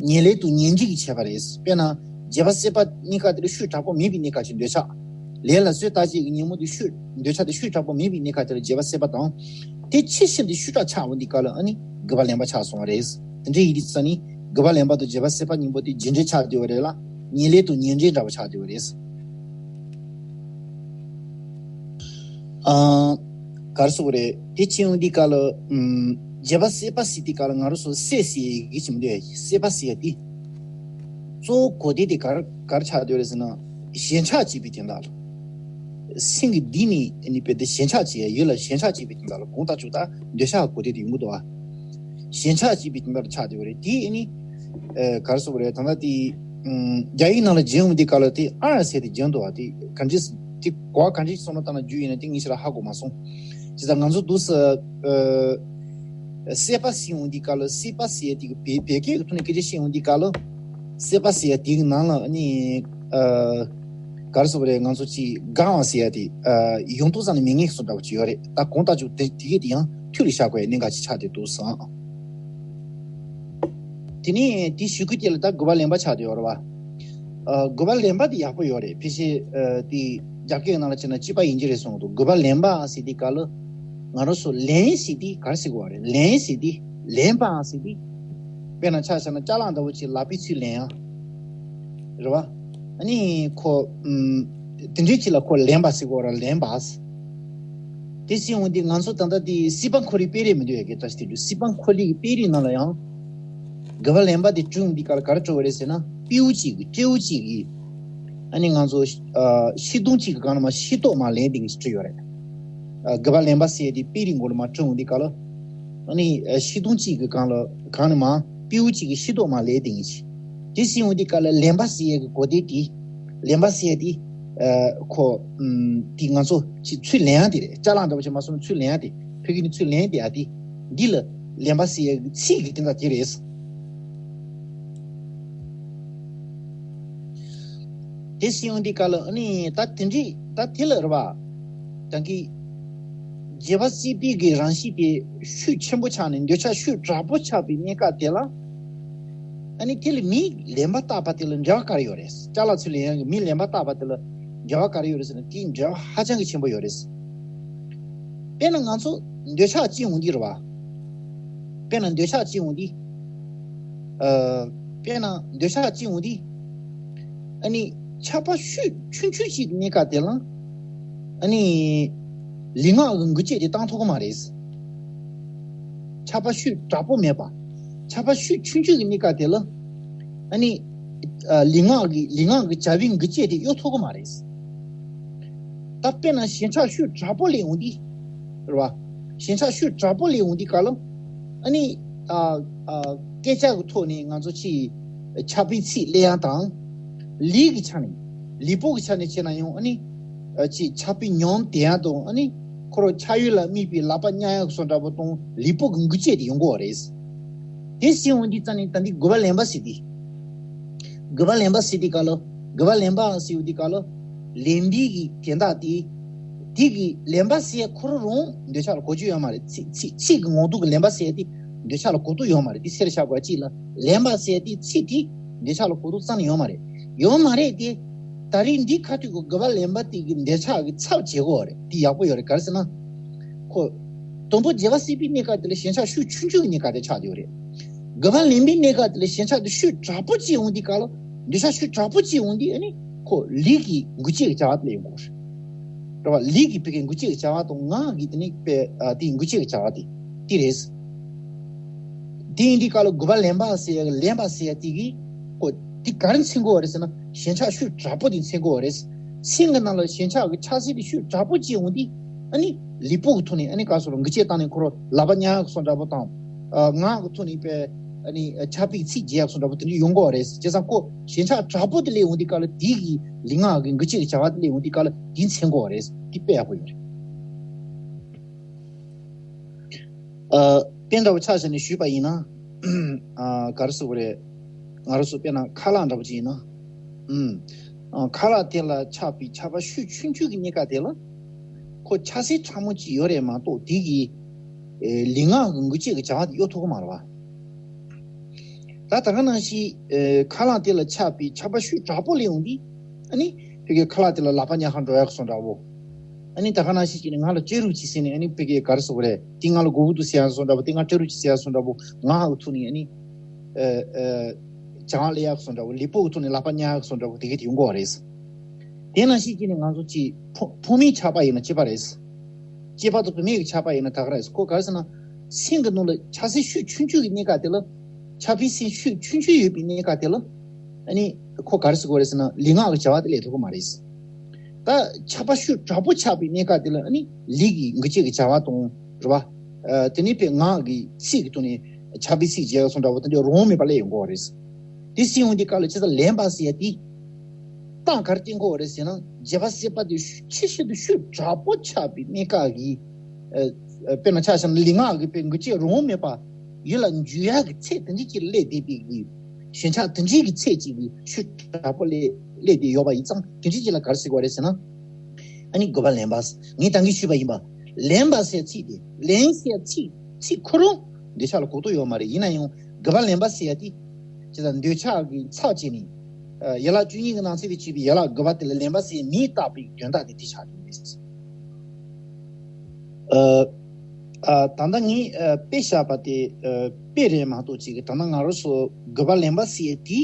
ཉེར་ལེན་དང་ཉེར་འབྲེལ་གྱི་ཁྱད་པར་རེད། དཔེར་ན། བརྒྱད་པ་སྲེད་པ་གཉིས་ཀ་དེ་ལ་ཤུགས་དྲག་པོ་མེད་པའི་གནས་སྐབས་ཀྱི་འདོད་ཆགས། ལས་ལ་གསོས་བཏང་བྱེད་ཀྱི་ཉོན་མོངས་དེ་ཤུགས་འདོད་ཆགས་དེ་ཤུགས་དྲག་པོ་མེད་པའི་གནས་སྐབས་དེ་ལ་བརྒྱད་པ་སྲེད་པ་དང་། དེ་ཆེས་ཤིན་ཏུ་ཤུགས་དྲག་ཆགས་འོང་དུས་སྐབས་ལ་ཨ་ནི་དགུ་པ་ལེན་པ་ཆགས་སོང་བ་རེད། དེ་འདྲའི་ཡིན་དུས་ཙ་ནི་དགུ་པ་ལེན་པ་དང་བརྒྱད་པ་སྲེད་པ་གཉིས་པོ་དེ་རྒྱུ་འབྲས་ཆགས་བསྡད་པ་རེད་ལ། ཉེར་ལེན་དང་ཉེར་འབྲེལ་འདྲ་པོ་ཆགས་བསྡད་པ་རེད། ཨ། ག་རེ་ཟེར་དགོས་རེད། དེ་བྱེད་ཡོང་དུས་སྐབས་ལ། ཨམ། བརྒྱད་པ་སྲེད་པ་ཟེར་དུས་སྐབས་ལ་ང་རང་ཚོ་སྲེད་ཟེར་ཡས་ཀྱི་ཆེན་པོ་དེ་སྲེད་པ་ཟེར་ཡས་དེ། གཙོ་བོ་གོ་དེ་དེ་ག་རེ་ག་རེ་ཆགས་བསྡད་རེད་ཟེར་ན། ཞེན་ཆགས་བྱེད་པའི་དོན་དག་ལ། སེམས་ཀྱི་གཏིང་ནས་ནི་དཔེ་དེ་ཞེན་ཆགས་བྱེད་ཡས་ཡིད་ལ་ཞེན་ཆགས་བྱེད་པའི་དོན་དག་ལ་གོང་ལྟ་ཆོག་ད་འདོད་ཆགས་གོ་དེ་དེ་ཡོང་གི་འདུག་བ། ཞེན་ཆགས་བྱེད་པའི་དོན་དག་ལ་ཆགས་བསྡད་པ་རེད། དེ་ནི། ཨ། ག་རེ་ཟེར་དགོས་རེད། ད་ལྟ་དེ། ཨམ། རྒྱ་ཡིག་ནང་ལ་བརྗོད་ཡོང་དུས་སྐབས་ལ་དེ་ཨར་ཟེར་དེ་བརྗོད་འདུག་བ། དེ་ག་འདྲས་དེ་གོ་བ་ག་འདྲས་སོང་ན་ལྟ་ན་རྒྱུ་ཡིན་ན་དེ་ངས་ཞེ་དྲག་ཧ་གོ་མ་སོང་། བྱས་ཙང་ང་ཚོ་འདུག་སེ། ཨ། སྲེད་པ་ཟེར་ཡོང་དུས་སྐབས་ལ་སྲེད་པ་ཟེར་ཡ་དེ་གི་བོད་བོད་སྐད་ཀྱི་ཐོག་ནས་སྐད་ཆ་བཤད་ཡོང་དུས་སྐབས་ལ། སྲེད་པ་ཟེར་ཡ་དེ་གི་ནང་ལ་ནི། ཨ། ག་རེ་ཟེར་དགོས་རེད། ང་ཚོ་ཅིག་དགའ་བ་ཟེར་ཡ་དེ། ཨ། ཡོང་དུས་ཙམ་ནས་མེད་མཁན་བཟོ་འདྲ་བོ་ཅིག་ཡོད་རེད། ད་གོང་ལྟ་ཆོག་དེ་དེ་གི་དེ་ཡང་ཐུགས་ལ་བཞག་དགོས་ཡ་གནད་འགག་ཅིག་ཆགས་བསྡད་འདུག་བསམ། དེ་ནས་དེ་གཞུག་གུ་དེ་ལ་ད་དགུ་པ་ལེན་པ་ཆགས་བསྡད་ཡོད་རེད་བ། ཨ། དགུ་པ་ལེན་པ་དེ་ཡག་པོ་ཡོད་རེད། ཕལ་ཆེར། ཨ། དེ་རྒྱ་སྐད་ནང་ལ་བྱས་ན་གཅིག་པ་ཡིན་གྱི་རེད་གསུངས་འདུག་དགུ་པ་ལེན་པ་ཟེར་དུས་སྐབས་ལ། ང་རང་ཚོ་ལེན་ཟེར་དུས་ག་རེ་ཟེར་དགོས་རེད། ལེན་ཟེར་དུས་ལེན་པ་ཟེར་དུས། དཔེར་ན་ཆ་བཞག་ན་ཅ་ལག་འདྲ་བོ་ཅིག་ལག་པའི་ཚུར་ལེན་ཡ། རེད་བ། ཨ་ནི་ཁོ། ཨམ། དེ་འདྲའི་ཅིག་ལ་ཁོ་ལེན་པ་ཟེར་དགོས་རེད། ལེན་པ། དེ་ཟེར་འོང་དུས་ང་ཚོ་ད་ལྟ་དེ་སྲིད་པ་འཁོར་བའི་དཔེ་རིས་མི་འདུག་ཡ་གི་བཀྲ་ཤིས་དེ་འདྲ་སྲིད་པ་འཁོར་བའི་དཔེ་རིས་ནང་ལ་ཡང་། དགུ་པ་ལེན་པ་དེ་བྲིས་འོང་དུས་ག་ལ་ག་རེ་བྲིས་པ་རེད་ཟེར་ན། སྤྲེའུ་གཅིག་གིས་སྤྲེའུ་གཅིག་གིས། ཨ་ནི་ང་ཚོ། ཨ། ཤིང་སྡོང་གཅིག་གི་སྒང་ལ་མར་ཤིང་ཏོག་མར་ལེན་དེ་ངས་བྲིས་ཡོད་རེད། ཨ། དགུ་པ་ལེན་པ་ཟེར་ཡ་དེ་དཔེ་རིས་མགོ་ལ་མར་བྲིས་འོང་དུས་སྐབས་ལ། ཨ་ནི། ཨ། ཤིང་སྡོང་གཅིག་གི་སྒང་ལ་སྒང་ནས་མར་སྤྲེའུ་གཅིག་གིས་ཤིང་ཏོག་མར་ལེན་དེ་ངས་བྲིས། དེ་ཟེར་འོང་དུས་སྐབས་ལ་ལེན་པ་ཟེར་ཡ་གི་གོ་དེ་དེ། ལེན་པ་ཟེར་ཡ་དེ། ཨ། ཁོ། ཨམ། དེ་ང་ཚོ་ཅིག་ཚུར་ལེན་ཡ་དེ་རེད། ཅ་ལག་འདྲ་བོ་ཅིག་མ་སོང་ན་ཚུར་ལེན་ཡ་དེ། བོད་སྐད་ནས་ཚུར་ལེན་དེ་ཡ་དེ། འདི་ལ་ལེན་པ་ཟེར་ཡ་གི་ཚིག་གི་དོན་དག་དེ་རེད། དེ་ཟེར་ཡོང་དུས་སྐབས་ལ་ཨ་ནི་ད་དེ་འདྲའི་ད་དེ་ལ་རེད་བ། ད་གི་རྒྱལ་བ་སྲས་པའི་གི་རང་གཤིས་དེ་ཤུགས་ཆེན་པོ་ཆགས་ནས་འདོད་ཆགས་ཤུགས་དྲག་པོ་ཆགས་པའི་གནས་སྐབས་དེ་ལ། ཨ་ནི་དེ་ལ་མིས་ལན་པ་བཏབ་པ་དེ་ལ་འབྲེལ་བ་ག་རེ་ཡོད་རེད། ཅ་ལག་ཚོས་ལན་ཡང་གི་མིས་ལན་པ་བཏབ་པ་དེ་ལ་འབྲེལ་བ་ག་རེ་ཡོད་རེད་ཟེར་ན། དེའི་འབྲེལ་བ་ཧ་ཅང་གི་ཆེན་པོ་ཡོད་རེད། དཔེར་ན་ང་ཚོ་འདོད་ཆགས་སྐྱེ་འོང་དུས་རེད་བ། དཔེར་ན་འདོད་ཆགས་སྐྱེ་འོང་དུས། ཨ། དཔེར་ན་འདོད་ཆགས་སྐྱེ་འོང་དུས། ཨ་ནི་ཆགས་པ་ཤུགས་ཆུང་ཆུང་ཞིག་གི་གནས་སྐབས་དེ་ལ། ཨ་ནི་ལུས་ངག་གི་འགུལ་སྐྱོད་དེ་བཏང་ཐུབ་ཀྱི་མ་རེད། ཆགས་པ་ཤུགས་དྲག་པོ་མེད་པ། ཆགས་པ་ཤུགས་ཆུང་ཆུང་གི་གནས་སྐབས་དེ་ལ། ཨ་ནི། ཨ། ལུས་ངག་གི་ལུས་ངག་གི་བྱ་བའི་འགུལ་སྐྱོད་དེ་གཡོལ་ཐུབ་ཀྱི་མ་རེད། ད་དཔེར་ན་ཞེན་ཆགས་ཤུགས་དྲག་པོ་སླེབས་འོང་དུས། རེད་བ། ཞེན་ཆགས་ཤུགས་དྲག་པོ་སླེབས་འོང་དུས་སྐབས་ལ། ཨ་ནི། ཨ། ཨ། སྐད་ཆ་གི་ཐོག་ནས་ང་ཚོ་ཅིག་ཆགས་པའི་ཚིག་སླེབས་ཡག་དང་། ལུས་ཀྱི་ཆ་ནས། ལུས་པོ་གི་ཆ་ནས་བྱས་ན་ཡང་ཨ་ནི། ཨ། ཅིག་ཆགས་པའི་ཉམས་དེ་ཡག་དང་ཨ་ནི། ཁོ་རང་ཆགས་ཡུལ་ལ་དམིགས་པའི་ལག་པ་བརྙ་ཡག་སོགས་འདྲ་པོ་དང་ལུས་པོ་གི་འགུལ་སྐྱོད་དེ་ཡོང་གི་ཡོད་རེད། དེ་ཟེར་འོང་དུས་ཙམ་ནས་ད་འདི་དགོས་པ་ལེན་པ་ཟེར་དུས། དགོས་པ་ལེན་པ་ཟེར་དུས་སྐབས་ལ། དགོས་པ་ལེན་པ་ཟེར་དུས་སྐབས་ལ། ལེན་པའི་གི་དོན་དག་དེ། དེ་གི་ལེན་པ་ཟེར་ཁོ་རང་རང་འདོད་ཆགས་ལ་གོ་རྒྱུ་ཡོད་མ་རེད། ཚིག་ཚིག་ཚིག་གི་ངོ་ཐོག་གི་ལེན་པ་ཟེར་དེ་འདོད་ཆགས་ལ་གོ་རྟོགས་ཡོད་མ་རེད། དེ་སེར་ཆགས་པ་གཅིག་ལ་ལེན་པ་ཟེར་དེ་ཚིག་དེ་འདོད་ཆགས་ལ་གོ་རྟོགས་རྩ་ནས་ཡོད་མ་རེད། ཡོད་མ་རེད་དེ། ད་རེས་འདི་ཁ་ཐུག་གི་དགོས་པ་ལེན་པ་དེ་གི་འདོད་ཆགས་ཀྱི་ཚབ་བྱེད་དགོས་རེད། དེ་ཡག་པོ་ཡོད་རེད། ག་རེ་ཟེར་ན། ཁོ། དང་པོ་རྒྱལ་བ་སྲས་པའི་གནས་སྐབས་དེ་ལ་ཞེན་ཆགས་ཤུགས་ཆུང་ཆུང་གི་གནས་སྐབས་དེ་ཆགས་ཡོད་རེད། དགོས་པ་ལེན་པའི་གནས་སྐབས་དེ་ལ་ཞེན་ཆགས་དེ་ཤུགས་དྲག་པོ་སྐྱེ་འོང་དུས་སྐབས་ལ། འདོད་ཆགས་ཤུགས་དྲག་པོ་སྐྱེ་འོང་དུས་ཨ་ནི་ཁོ་ལུས་ཀྱི་འགུལ་སྐྱོད་ཀྱི་བྱ་བ་དེ་ལ་ཡོང་གི་རེད། རེད་བ། ལུས་ཀྱི་བུ་གའི་འགུལ་སྐྱོད་ཀྱི་བྱ་བ་དང་ངག་གི་དེ་ནི་པའི་ཨ་དེའི་འགུལ་སྐྱོད་ཀྱི་བྱ་བ་དེ་དེ་རེད། དེ་ཡིན་དུས་སྐབས་ལ་དགོས་པ་ལེན་པ་ཟེར་ཡ་གི་ལེན་པ་ཟེར་ཡ་དེ་གིས་ཁོ་དེ་ག་རེ་མཚོན་གྱི་ཡོད་རེད་ཟེར་ན། ཞེན་ཆགས་ཤུགས་དྲག་པོ་དེ་མཚོན་གྱི་ཡོད་རེད། སེམས་ཀྱི་ནང་ལ་ཞེན་ཆགས་ཀྱི་ཆགས་སྲེད་དེ་ཤུགས་དྲག་པོ་སྐྱེ་འོང་དུས་ཨ་ནི་ལུས་པོ་གི་ཐོག་ནས་ཨ་ནི་ག་སོགས་ལ་འགུལ་སྐྱོད་བཏང་ནས་ཁོ་རང་ལག་པ་བརྙ་ཡག་སོགས་འདྲ་པོ་དང་། ཨ། ངག་གི་ཐོག་ནས་པའི་ཨ་ནི་ཆགས་པའི་ཚིག་བརྗོད་ཡག་སོགས་འདྲ་པོ་དེ་འདྲ་ཡོང་གི་ཡོད་རེད། བྱས་ཙང་ཁོ་ཞེན་ཆགས་དྲག་པོ་དེ་སླེབས་འོང་དུས་སྐབས་ལ་དེ་གིས་ལུས་ངག་གི་འགུལ་སྐྱོད་ཀྱི་བྱ་བ་དེ་སླེབས་འོང་དུས་སྐབས་ལ་དེ་མཚོན་གྱི་ཡོད་རེད། དེ་དཔེ་ཡག་པོ་ཡོད་རེད། ཨ། དཔེ་འདྲ་པོ་ཆ་བཞག་ནས་ཞུས་པ་ཡིན་ན། ཨ། ག་རེ་ཟེར་དགོས་རེད། ང་རང་ཚོ་དཔེར་ན་ཁ་ལག་འདྲ་པོ་ཅིག་ཡིན་ན། ཨུམ། ཨ། ཁ་ལག་དེ་ལ་ཆགས་པའི་ཆགས་པ་ཤུགས་ཆུང་ཆུང་གི་གནས་སྐབས་དེ་ལ། ཁོ་ཆགས་སྲེད་ཕྲ་མོ་ཅིག་ཡོད་རེད་མ་གཏོགས་དེ་གིས། ཨེ། ལུས་ངག་གི་འགུལ་སྐྱོད་ཀྱི་བྱ་བ་དེ་གཡོལ་ཐུབ་ཀྱི་མ་རེད་བ། ད་ད་ག་ནང་བཞིན། ཨེ། ཁ་ལག་དེ་ལ་ཆགས་པའི་ཆགས་པ་ཤུགས་དྲག་པོ་སླེབས་འོང་དུས། ཨ་ནི་ཕ་གིའི་ཁ་ལག་དེ་ལ་ལག་པ་བརྙ་ག་འགྲོ་ཡག་སོགས་འདྲ་པོ། ཨ་ནི་ད་ག་ནང་བཞིན་བྱས་ནས་ང་ལ་ལྕགས་རུ་ཅིག་ཟེར་ནས། ཨ་ནི་ཕ་གིའི་ག་རེ་ཟེར་དགོས་རེད། དེ་ང་ལ་དགོས་ཀྱི་འདུག་ཟེར་ཡག་སོགས་འདྲ་པོ། དེ་ང་ལྕགས་རུ་ཅིག་ཟེར་ཡག་སོགས་འདྲ་པོ། ངག་གི་ཐོག་ནས་ཨ་ནི། ཨེ། ཨེ། བྱང་སླེབས་ཡག་སོགས་འདྲ་པོ། ལུས་པོ་གི་ཐོག་ནས་ལག་པ་བརྙ་ཡག་སོགས་འདྲ་པོ་དེ་ག་དེ་ཡོང་གི་ཡོད་རེད། དེ་ནང་བཞིན་བྱས་ནས་ང་ཚོ་ཅིག་ཕོ་ཕོ་མོའི་ཆགས་པ་ཡིན་ན་གཅིག་པ་རེད། སྐྱེས་པ་དང་བུད་མེད་ཀྱི་ཆགས་པ་ཡིན་ན་ད་ག་རེད། ཁོ་ག་རེ་ཟེར་ན། སེམས་ཀྱི་ནང་ལ་ཆགས་སྲེད་ཤུགས་ཆུང་ཆུང་གི་གནས་སྐབས་དེ་ལ། ཆགས་པའི་སེམས་ཤུགས་ཆུང་ཆུང་ཡོད་པའི་གནས་སྐབས་དེ་ལ། ཨ་ནི་ཁོ་ག་རེ་ཟེར་དགོས་རེད་ཟེར་ན། ལུས་ངག་གི་བྱ་བ་དེ་ལས་ཐུབ་ཀྱི་མ་རེད། ད་ཆགས་པ་ཤུགས་དྲག་པོ་ཆགས་པའི་གནས་སྐབས་དེ་ལ་ཨ་ནི་ལུས་ཀྱི་འགུལ་སྐྱོད་ཀྱི་བྱ་བ་དང་། རེད་བ། ཨ། དེ་ནས་པའི་ངག་གི་ཚིག་གི་ཐོག་ནས་ཆགས་པའི་ཚིག་བརྗོད་ཡག་སོགས་འདྲ་པོ་དེ་འདྲ་རང་དབང་མེད་པ་སླེབས་ཡོང་གི་ཡོད་རེད། དེ་ཟེར་འོང་དུས་སྐབས་ལ་བྱས་ཙང་ལེན་པ་ཟེར་ཡ་དེ། རྟགས་ག་རེ་བསྟན་གྱི་ཡོད་རེད་ཟེར་ན། རྒྱལ་བ་སྲས་པོ་དེ་ཤུགས་ཆེ་ཤོས་དེ་ཤུགས་དྲག་པོ་ཆགས་པའི་གནས་སྐབས་ཀྱི། ཨ། དཔེར་ན་ཆ་བཞག་ན་ལུས་ངག་གི་པའི་འགུལ་སྐྱོད་རང་དབང་མེད་པ་ཡུལ་ལ་འཇུག་ཡག་གི་ཚད་དེ་འདྲ་ཅིག་སླེབས་བསྡད་པའི་གི་ཞེན་ཆགས་དེ་འདྲའི་གི་ཚད་ཅིག་གི་ཤུགས་དྲག་པོ་སླེབས་སླེབས་བསྡད་ཡོད་པ་ཡིན་ཙང་། དེ་འདྲའི་ཅིག་ལ་ག་རེ་ཟེར་དགོས་རེད་ཟེར་ན། ཨ་ནི་དགོས་པ་ལེན་པ། ངས་ད་གིན་ཞུས་པ་ཡིན་པ། ལེན་པ་ཟེར་ཚིག་དེ། ལེན་ཟེར་ཚིག་ཚིག་ཁོ་རང་འདོད་ཆགས་ལ་གོ་རྟོགས་ཡོད་མ་རེད། ཡིན་ན་ཡང་དགོས་པ་ལེན་པ་ཟེར་ཡ་དེ། ཇི་ལྟར་འདོད་ཆགས་ཀྱི་ཚབ་བྱས་ནས། ཨ། ཡན་ལག་བཅུ་གཉིས་ཀྱི་ནང་ཚན་དུ་གྱུར་པའི་ཡན་ལག་དགུ་པ་དེ་ལ་ལེན་པ་ཟེར་མིང་བཏགས་པའི་དོན་དག་དེ་དེ་ཆགས་ཀྱི་ཡོད་རེད། ཨ། ཨ། ད་ལྟ་ངས། ཨ། དཔེ་བཞག་པ་དེ། ཨ། དཔེ་རེད་མ་གཏོགས་ཅིག་གི་ད་ལྟ་ང་རང་ཚོ་དགོས་པ་ལེན་པ་ཟེར་ཡ་དེ།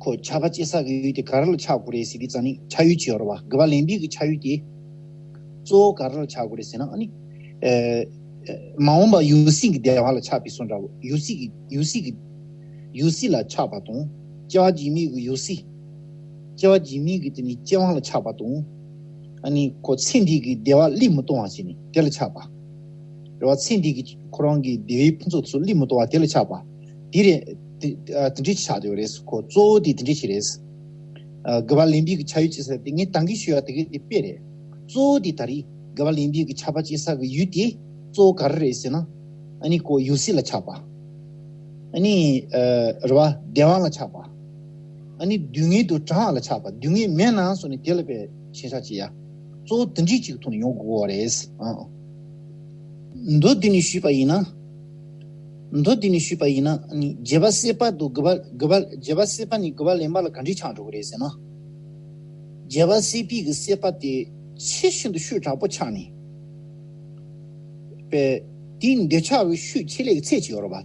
ཁོ་ཆགས་པ་སྐྱེ་ས་གི་ཡུལ་དེ་ག་རེ་ལ་ཆགས་དགོས་རེད་ཟེར་དུས་ཙམ་ནས་ཆགས་ཡུལ་ཅིག་ཡོད་རེད་བ། དགོས་པ་ལེན་པའི་གི་ཆགས་ཡུལ་དེ་གཙོ་བོ་ག་རེ་ལ་ཆགས་དགོས་རེད་ཟེར་ན། ཨ་ནི། ཨེ། མ་འོངས་པ་ཡང་སྲིད་ཀྱི་བདེ་བ་ལ་ཆགས་པའི་བཟོ་འདྲ་བོ། ཡང་སྲིད་ཀྱི་ཡང་སྲིད་ཀྱི་ཡང་སྲིད་ལ་ཆགས་པ་དང་། སྐྱེ་བ་རྗེས་མའི་གི་ཡང་སྲིད། སྐྱེ་བ་རྗེས་མའི་གི་དེ་ནི་སྐྱེ་དབང་ལ་ཆགས་པ་དང་། ཨ་ནི་ཁོ་ཚེ་འདི་གི་བདེ་བ་བློས་མི་གཏོང་བ་ཞིག་ནི་དེ་ལ་ཆགས་པ། རེད་བ། ཚེ་འདི་གི་ཁོ་རང་གི་བདེ་བའི་ཕུན་ཚོགས་ཚོ་བློས་མི་གཏོང་བ་དེ་ལ་ཆགས་པ། དེ་རེད། དེ། ཨ། དེ་འདྲའི་ཆགས་ཡོད་རེད། ཁོ་གཙོ་བོ་དེ་དེ་འདྲའི་ཞིག་རེད། ཨ། དགོས་པ་ལེན་པའི་གི་ཆགས་ཡུལ་ཅིག་ཟེར་དེ་ངས་ད་གིན་ཞུས་པ་དེ་གི་དེ་དཔེ་རེད། གཙོ་བོ་དེ་ད་རེས་དགོས་པ་ལེན་པའི་གི་ཆགས་པ་སྐྱེ་ས་གི་ཡུལ་དེ་གཙོ་བོ་ག་རེ་རེད་ཟེར་ན། ཨ་ནི་ཁོ་ཡང་སྲིད་ལ་ཆགས་པ། ཨ་ནི། ཨ། རེད་བ། བདེ་བ་ལ་ཆགས་པ། ཨ་ནི་སྡུག་བསྔལ་དུ་གྲང་བ་ལ་ཆགས་པ། སྡུག་བསྔལ་མེད་ན་སོང་ནས་དེ་ལ་པའི་ཞེན་ཆགས་བྱེད་ཡ། གཙོ་བོ་དེ་འདྲའི་ཅིག་ཐོག་ནས་ཡོང་དགོས་པ་རེད། ཨང་། མདོ་འདི་ནས་ཞུས་པ་ཡིན་ན། མདོ་འདི་ནས་ཞུས་པ་ཡིན་ན། ཨ་ནི་རྒྱལ་བ་སྲས་པ་དང་དགེ་བ་དགེ་བ་རྒྱལ་བ་སྲས་པ་ནས་དགེ་བ་ལེན་པ་ལ་ག་འདྲའི་ཆགས་འགྲོ་གི་རེད་ཟེར་ན། རྒྱལ་བ་སྲས་པའི་གི་སྲས་པ་དེ་ཆེས་ཤིན་ཏུ་ཤུགས་དྲག་པོ་ཆགས་ནས། པས་དེའི་འདོད་ཆགས་ཀྱི་ཤུགས་ཆེ་ལེགས་ཚད་ཅིག་ཡོད་རེད་པ།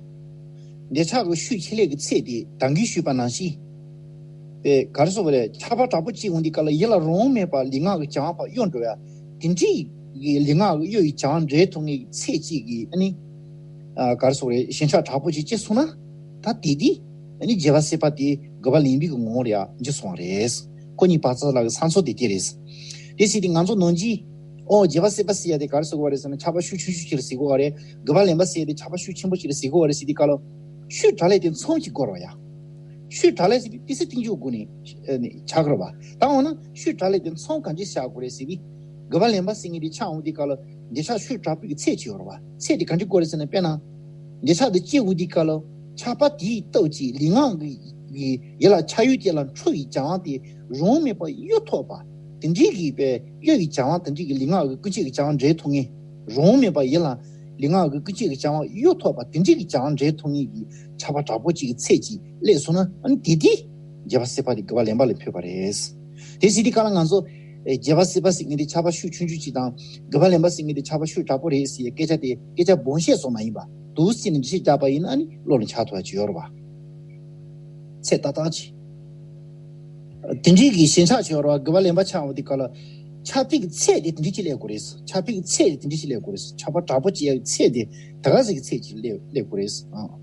འདོད་ཆགས་ཀྱི་ཤུགས་ཆེ་ལེགས་ཀྱི་ཚད་དེ་ད་གིན་ཞུས་པ་ནང་བཞིན། པས་ག་རེ་ཟེར་དགོས་རེད། ཆགས་པ་དྲག་པོ་སྐྱེ་འོང་དུས་སྐབས་ལ་ཡིད་ལ་རང་དབང་མེད་པར་ལུས་ངག་གི་བྱ་བ་ཕར་གཡོ་འགྲོ་ཡ། དེ་འདྲའི་གི་ལུས་ངག་གི་གཡོ་བའི་བྱ་བ་འབྲེལ་ཐོགས་མཁན་གྱི་ཚད་ཅིག་གི་ཨ་ནི། ཨ་ག་རེ་ཟེར་དགོས་རེད། ཞེན་ཆགས་དྲག་པོ་ཅིག་སྐྱེས་སོང་ན། ད་དེ་དེ་ཨ་ནི་རྒྱལ་བ་སྲས་པ་དེ་དགེ་བ་ལེན་པའི་གི་ངོ་བོར་ཡ་འགྱུར་སོང་བ་རེད། ཁོ་གཉིས་བར་མཚམས་ལ་གི་ས་མཚམས་དེ་དེ་རེད། དེ་ཟེར་དུས་ང་ཚོ་ནང་བཞིན། ཨོ་རྒྱལ་བ་སྲས་པ་ཟེར་ཡ་དེ་ག་རེ་ཟེར་དགོས་རེད་ཟེར་ན། ཆགས་པ་ཤུགས་ཆུང་ཆུང་ཅིག་ལ་ཟེར་དགོས་རེད། དགེ་བ་ལེན་པ་ཟེར་ཡ་དེ་ཆགས་པ་ཤུགས་ཆེན་པོ་ཅིག་ལ་ཟེར་དགོས་རེད་ཟེར་དུས་སྐབས་ལ། ཤུགས་དྲག་ལས་དེ་མཚམས་ཅིག་བསྐོར་བ་ཡ། ཤུགས་དྲག་ལས་ཟེར་དུས་ཏི་སེ་གཏིང་འཇོག་སྒོ་ནས་ཨ་ནི་ཆགས་ཀྱི་རེད་པ། ད་འོ་ན་ཤུགས་དྲག་ལས་དེ་མཚམས་གང་ཅི་བཞག་དགོས་རེད་ཟེར་དུས། དགེ་བ་ལེན་པ་ཟེར་མཁན་དེ་ཆགས་འོང་དུས་སྐབས་ལ་འདོད་ཆགས་ཤུགས་དྲག་པོའི་གི་ཚད་ཅིག་ཡོད་རེད་པ། ཚད་དེ་གང་ཅི་དགོས་རེད་ཟེར་ན། དཔེར་ན། འདོད་ཆགས་དེ་སྐྱེ་འོང་དུས་སྐབས་ལ་ཆགས་པ་དེའི་སྟོབས་ཀྱིས་ལུས་ངག་གི་གི་ཡིད་ལ་ཆགས་ཡུལ་དེ་ལ་འཁྲུལ་བའི་བྱ་བ་དེ་རང་དབང་མེད་པར་གཡོ་ཐུབ་པ། དེ་འདྲའི་གི་པའི་གཡོ་བའི་བྱ་བ་དེ་འདྲའི་གི་ལུས་ངག་གི་ཀུན་སྤྱོད་ཀྱི་བྱ་བ་འབྲེལ་ཐོགས་མཁན། རང་དབང་མེད་པར་ཡིད་ལ་ལུས་ངག་གི་ཀུན་སྤྱོད་ཀྱི་བྱ་བ་གཡོ་ཐུབ་པ་དེ་འདྲའི་གི་བྱ་བ་འབྲེལ་ཐོགས་མཁན་གྱི་ཆགས་པ་དྲག་པོ་ཅིག་གི་ཚད་ཅིག་སླེབས་སོང་ན། ཨ་ནི་དེ་དེ་རྒྱལ་བ་སྲས་པ་དེ་དགེ་བ་ལེན་པ་ལ་འཕོས་པ་རེད། དེ་ཟེར་དུས་སྐབས་ལ་ང་ཚོ། ཨེ་རྒྱལ་བ་སྲས་པ་ཟེར་མཁན་དེ་ཆགས་པ་ཤུགས་ཆུང་ཆུང་ཅིག་དང་། དགེ་བ་ལེན་པ་ཟེར་མཁན་དེ་ཆགས་པ་ཤུགས་དྲག་པོ་རེད་ཟེར་ཡའི་སྐད་ཆ་དེ་སྐད་ཆ་སྦོམ་བཤད་སོགས་མ་ཡིན་པ། འདུག་སེ་ནས་འདྲི་བཤད་བརྒྱབ་པ་ཡིན་ན་ཨ་ནི་བློ་ལ་འཆར་ཐུབ་པ་ཅིག་ཡོད་རེད་པ། ཚད་ཏག་ཏག་ཅིག་དེ་འདྲའི་གི་ཞེན་ཆགས་ཅིག་ཡོད་རེད་པ། དགེ་བ་ལེན་པ་ཆགས་འོང་དུས་སྐབས་ལ། ཆགས་པའི་གི་ཚད་དེ་དེ་འདྲའི་ཅིག་སླེབས་དགོས་རེད། ཆགས་པའི་གི་ཚད་དེ་དེ་འདྲའི་ཅིག་སླེབས་དགོས་རེད། ཆགས་པ་དྲག་པོ་ཅིག་ཡ་གི་ཚད་དེ་ད་ག་ཟེ་གི་ཚད་ཅིག་སླེབས་སླེབས་དགོས་རེད། ཨང་།